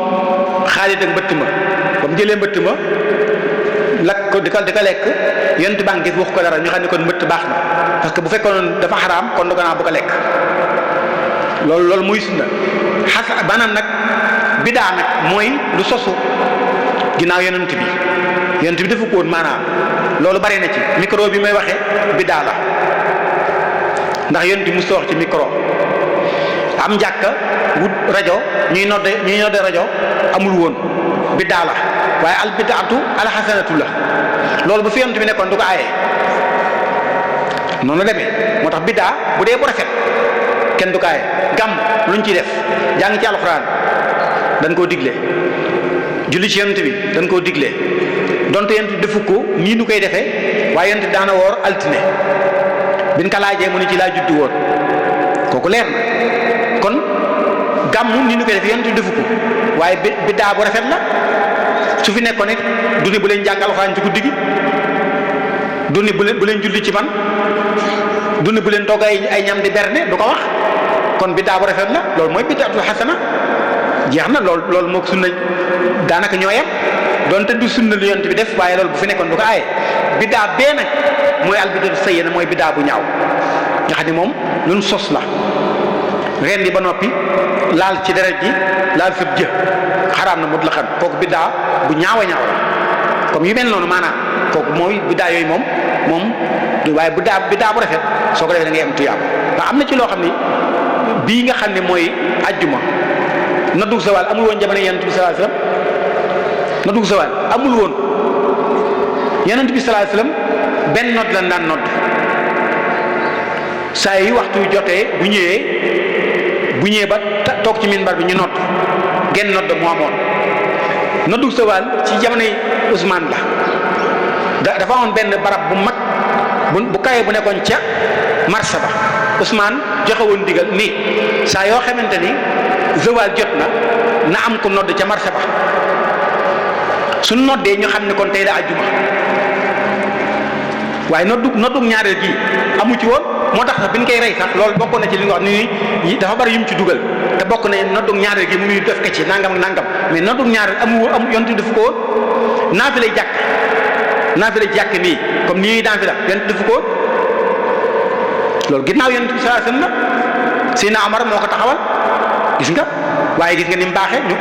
Xaalid ak mbëtt ma ba mu jëlee mbëtt ma lakk ko di ko lekk yonent baa ngi gis wax ko dara ñu xam ne kon mbëtt baax na parce que bu fekkoon dafa xaraam kon du gannaaw bu ko lekk loolu muy sunna maanaam nag bidaa nag mooy lu sosu ginnaaw yonent bi dafa ko woon maanaam loolu bari na ci micro bi may waxee bidaa la ndax yonent bi mu wax ci micro am njàkka wut rajo ñuy nodde rajo amul woon bidaa la waaye al bidaatu al xasanatu la loolu bu fi yonent bi nekkoon du ko aaye noonu la demee moo tax bidaa bu dee bu rafet kenn du ko aaye gàmm luñ ciy def jàng ci alxuraan dañ koo digle julli ci yonent bi dañ koo digle donte yonent bi defu ko nii nu koy defee waaye yonent bi daana woor altine biñ ko laajee mu ne ci laa juddu woon kooku leer na kon gàmmu nii nu koy defee yonent bi defu ko waaye bidaa bu rafet la su fi nekkoon it du ni bu leen jàng alxuraan ci guddi gi du ni bu leen julli ci man du ni bu leen togg ay ñam di berne du ko wax kon bidaa bu rafet la loolu mooy bidaatul xasana jeex na loolu moo ko sunna daanaka ñoo yem donte du sunna lu yonent bi def waaye loolu bu fi nekkoon du ko aaye bidaa bee nag mooy al bidaatu sayyi'a mooy bidaa bu ñaaw nga xam ni moom luñ sos la ren di ba noppi laal ci deret ji laal sëb jë xaraam na mutlaqan kooku bidaa bu ñaaw a ñaaw la comme yu mel noonu maanaam kooku mooy bidaa yooyu moom waaye bidaa bu rafet soo ko defee da ngay am tuyaaba ndax am na ci loo xam ni bii nga xam ne mooy ajjuma noddu zawal amul woon jamono yonent bi sallallahu alayhi wasallam noddu zawal amul woon yonent bi sallallahu alayhi wasallam benn nodd la daan nodd saa yi waxtu jotee bu ñëwee ba toog ci minbar bi ñu nodd genn nodd moo amoon noddu zawal ci jamonoy Ousmane la dafa amoon benn barab bu mag bu kawe bu nekkoon ca marché ba Ousmane joxe woon digal ni saa yoo xamante ni zawal jot na am ko nodd ca marché ba suñ noddee ñu xam ne kon tey la àjjuma waaye noddug ñaareel gi amu ci woon moo tax sax bi ñu koy rey sax loolu bokk na ci li nga wax ni dafa bari yum ci dugal te bokk na noddug ñaareel gi mu ngi def ko ci nangam ak nangam mais noddug ñaareel amu yontu defu ko woon naafila jàkk nii comme ni ñuy naafila yontu defu ko woon loolu ginnaaw yontu bi sallallahu alayhi wasallam la Seydina Omar moo ko taxawal gis nga waaye gis nga ni mu baaxee ñu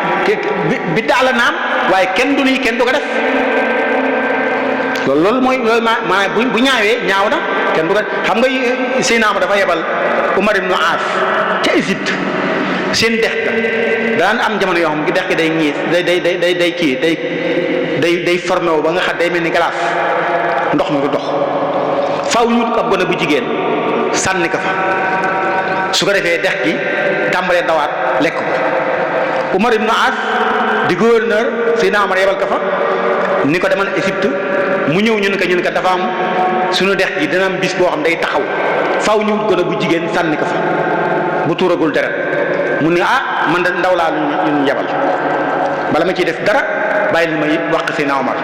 bi daal la naam waaye kenn du ko def loolu mooy loolu maa bu ñaawee ñaaw na kenn du ko xam nga Seydina Omar dafa yebal Umar ibn Aas ca Égypte seen dex ga daan am jamono yoo xam dex gi day ñiis day formé wu ba nga xam day mel ni glace ndox mi du dox faaw ñu ab gone bu jigéen sànni ko fa su ko defee dex gi tàmbalee dawaat lekk ko Umar ibn Aas di gouverneur Seydina Omar yebal ko fa ni ko demal Égypte mu ñëw ñun ko dafa am suñu dex gi dina am bis boo xam day taxaw faaw ñu wut gone bu jigéen sànni ko fa bu tuuragul deret mu ne man da ndaw laa ñu yebal bala ma ciy def dara bàyyi li may wax Seydina Omar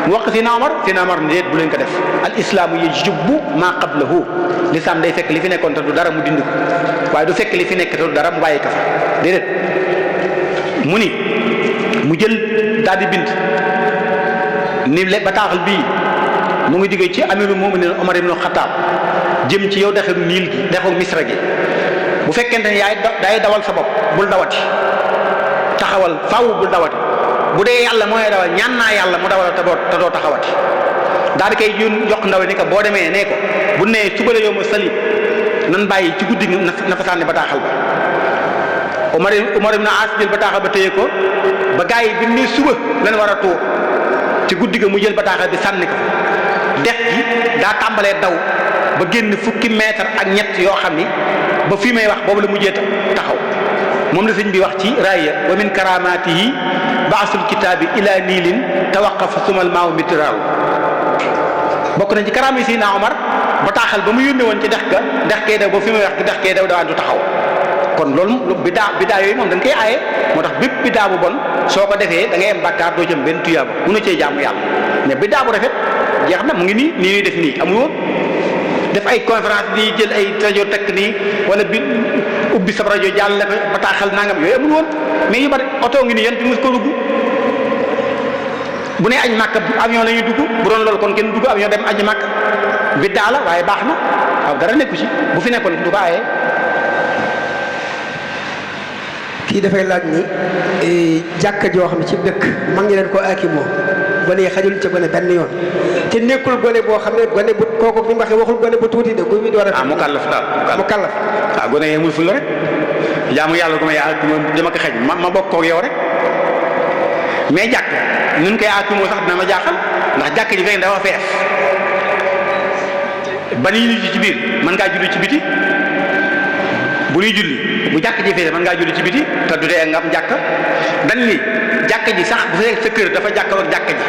mu wax Seydina Omar ne déet bu leen ko def al islaamu yajubbu maa qablahu lislaam day fekk li fi nekkoon te du dara mu dindi ko waaye du fekk li fi nekk te du dara mu bàyyi ko fa déedéet mu ni mu jël daal di bind ni bataaxal bii mu ngi jóge ci amirul mu'minin Omar ibn Khattab jëm ci yow dexu niil gi dexu Misra gi bu fekkente ne day dawal sa bopp bul dawati taxawal faaw bul dawati bu dee yàlla mooy dawal ñaan naa yàlla mu dawal te doo taxawati daal di koy jox ndaw ni ko boo demee nee ko bu nee suba la yow ma salib nan bàyyi ci guddi na fa sànni bataaxal ba Omar ibn As jël bataaxal ba téye ko ba gars yi bi ne suba lan war a tuur ci guddi ga mu jël bataaxal bi sànni ko dex gi daa tàmbalee daw ba génn fukki mètre ak ñett yoo xam ni ba fii may wax boobu la mujjee taxaw moom la sëñ bi wax ci raaya wa min karamatihi baasul kitaabi ila niilin tawaqafa sumal maaw mitraaw bokk nañ ci karaam yi Seydina Omar bataaxal ba mu yónnee woon ci dex kee daw ba fi may wax dex kee daw dawaan du taxaw kon loolu bidaa yooyu moom dañ koy aaye moo tax bépp bidaa bu bon soo ko defee da ngay am bàkkaar doo ci am benn tuyaaba mun na cee jaamu yàlla mais bidaa bu rafet jeex na mu ngi nii ñuy def nii amul woon def ay conférence di jël ay rajo tekk nii wala bi ubbi sa rajo jàll la ko bataaxal nangam yooyu amul woon mais yu bari oto ngi nii yan mos ko dugg bu ne añ màkk avion la ñuy dugg bu doon loolu kon kenn dugg avion dem aji màkk biddaa la waaye baax na waaw dara nekku ci bu fi nekkoon du ko aaye. kii dafay laaj ni jàkka joo xam ne ci dëkk mag ñi leen ko aakimoo gone xajul ca gone benn yoon te nekkul gone boo xam ne gone bu kooku bi mu waxee waxul gone bu tuuti de kuy door a. mu kàllaf daal mu kàllaf. waaw gone yee muy ful rek jaamu yàlla gu ma yaa dama ko xej ma bokk koog yow rek mais jàkk nun koy aakimoo sax dina ma jaaxal ndax jàkk ji fekk dafa fees ba ni ñu ci biir mën ngaa julli ci biti bu ñuy julli bu jàkk ji fees mën ngaa julli ci biti te du dee nga am jàkk dañ ni jàkk ji sax bu fekkee sa kër dafa jàkkaarloog jàkk ji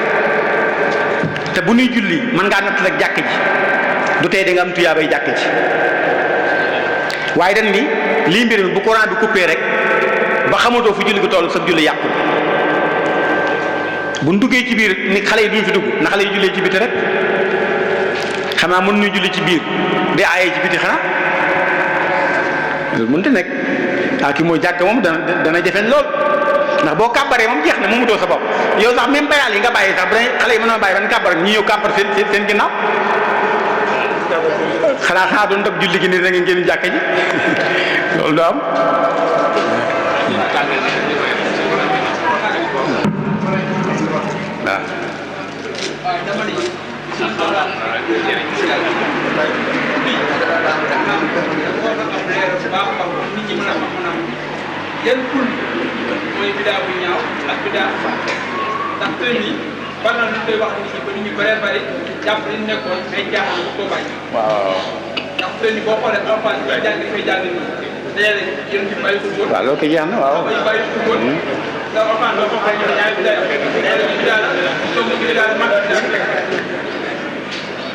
te bu ñuy julli mën ngaa natt ak jàkk ji du tey da nga am tuyaabay jàkk ji waaye dañ ni lii mbir mi bu courant bi coupé rek ba xamatoo fu julli ko toll sa julli yàqu bu ñu duggee ci biir ni xale yi duñ fi dugg na xale yi jullee ci biti rek xanaa mën ñu julli ci biir di aaye ci biti xanaa loolu mënut a nekk ki mooy jàkk moom dana jafeñ lool ndax boo kàbbaree moom jeex na moomu doo sa bopp yow sax même bayaal yi nga bàyyi sax bu dee xale yi mën na bàyyi ban kàbbar ñi ñëw kàbbar seen ginnaaw xanaa doon dog julli gi nii da ngeen génn jàkk ji loolu doo am yan pul mooy bidaa bu ñaaw ak bidaa bu baax ndax tey nii bari na lu koy wax nit ñi ba nit ñu bëree bëri jàpp li ñu nekkoon ay jaaxal bu ko bàyyi. waaw ndax tey nii boo xoolee alpha bi jàng fay jàng nii dajale yéen ci bàyyi ko woon. waaw loolu ko jeex na waaw. bàyyi ko woon. ndax alpha doo ko xëy na ñaari bidaa yi ñaari bidaa la comme ni bidaa la mag bidaa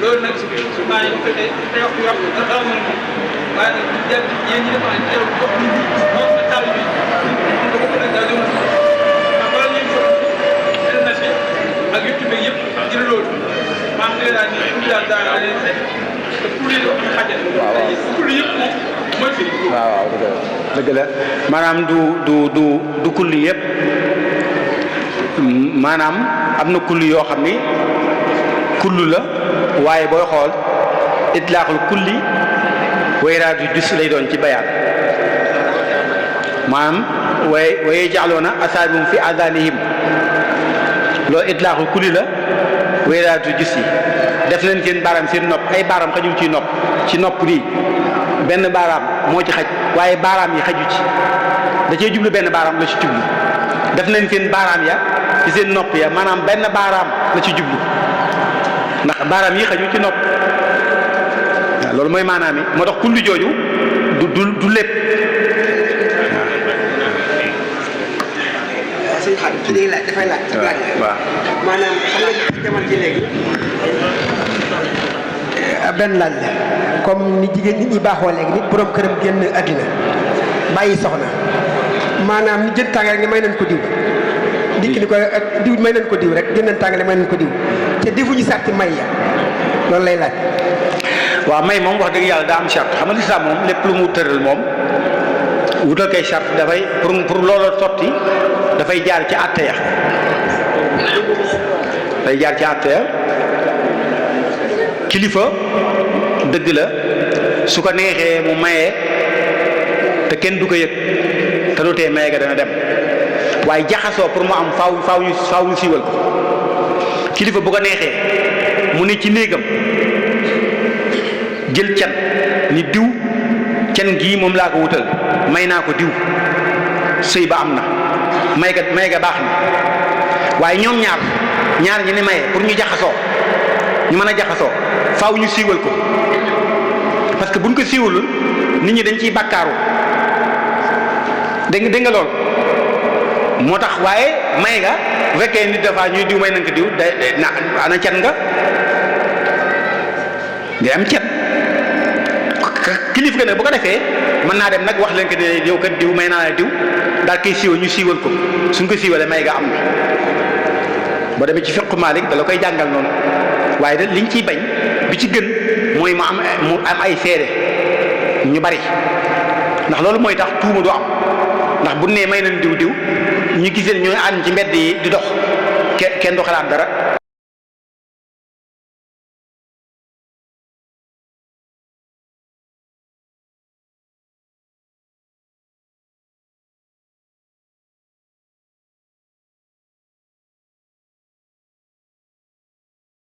loolu nag su maa yi ko tey tey wax wax dara mën moom waaye nag yéen ñi dafa am teew bokk nit ñi moom la taal bi ngir loolu maa ngi leen di kulli daal daa leen fekk te kulli do xajal kulli yëpp moom mooy fi waaw dëgg la maanaam du kulli yëpp maanaam am na kulli yoo xam ni kullu la waaye booy xool itlaaxul kulli wayraatu jus lay doon ci bayaan maanaam waye jaxloona asaabihum fi adanihim loolu itlaaxul kulli la wayraatu jus yi def leen seen baaraam seen nopp ay baaraam xajul ci nopp nii benn baaraam moo ci xaj waaye baaraam yi xaju ci da cee jublu benn baaraam la ci jublu def leen seen baaraam ya ci seen nopp ya maanaam benn baaraam la ci jublu ndax baaraam yi xaju ci nopp waaw loolu mooy maanaam yi moo tax kulli jooju du lépp. waaw sëñ Xaadim ci léegi laaj dafay laaj. waaw maanaam xam nga jamono ji léegi benn laaj la comme ni jigéen nit ñi baaxoo léegi nit borom këram génn àddina bàyyi soxna maanaam ni jël tànga rek ni may nañ ko diw. dikk ni ko diw may nañ ko diw rek jël nañ tàngale may nañ ko diw te defuñu sarti may ya loolu lay laaj. waaw may moom wax dëgg yàlla daa am charte xam nga lislaam moom lépp lu mu tëral moom wutal kay charte dafay pour looloo sotti dafay jaar ci àtte ya kilifa dëgg la su ko neexee mu mayee te kenn du ko yëg te du tee maye ga dana dem waaye jaxasoo pour mu am faaw ñu siiwal ko kilifa bu ko neexee mu ne ci néegam jël can ni diw can gii moom laa ko wutal may naa ko diw sëy ba am na may ga baax na waaye ñoom ñaar ñi ne maye pour ñu jaxasoo ñu mën a jaxasoo faaw ñu siiwal ko parce que buñ ko siiwalul nit ñi dañ ciy bàkkaaru dégg nga lool moo tax waaye may nga bu fekkee nit dafa ñuy diw may nañ ko diw na ana can nga day am can kilif ga nag bu ko defee mën naa dem nag wax leen que ne yow kat diw may naa la diw daal koy siiwal ñu siiwal ko suñ ko siiwalee may nga am na boo demee ci fiqu Maalik da la koy jàngal noonu waaye da liñ ciy bañ bi ci gën mooy mu am ay seede ñu bari ndax loolu mooy tax tuuma du am ndax bu nee may nañ diw ñu gisee ñooy ànd ci mbedd yi di dox kenn du xalaat dara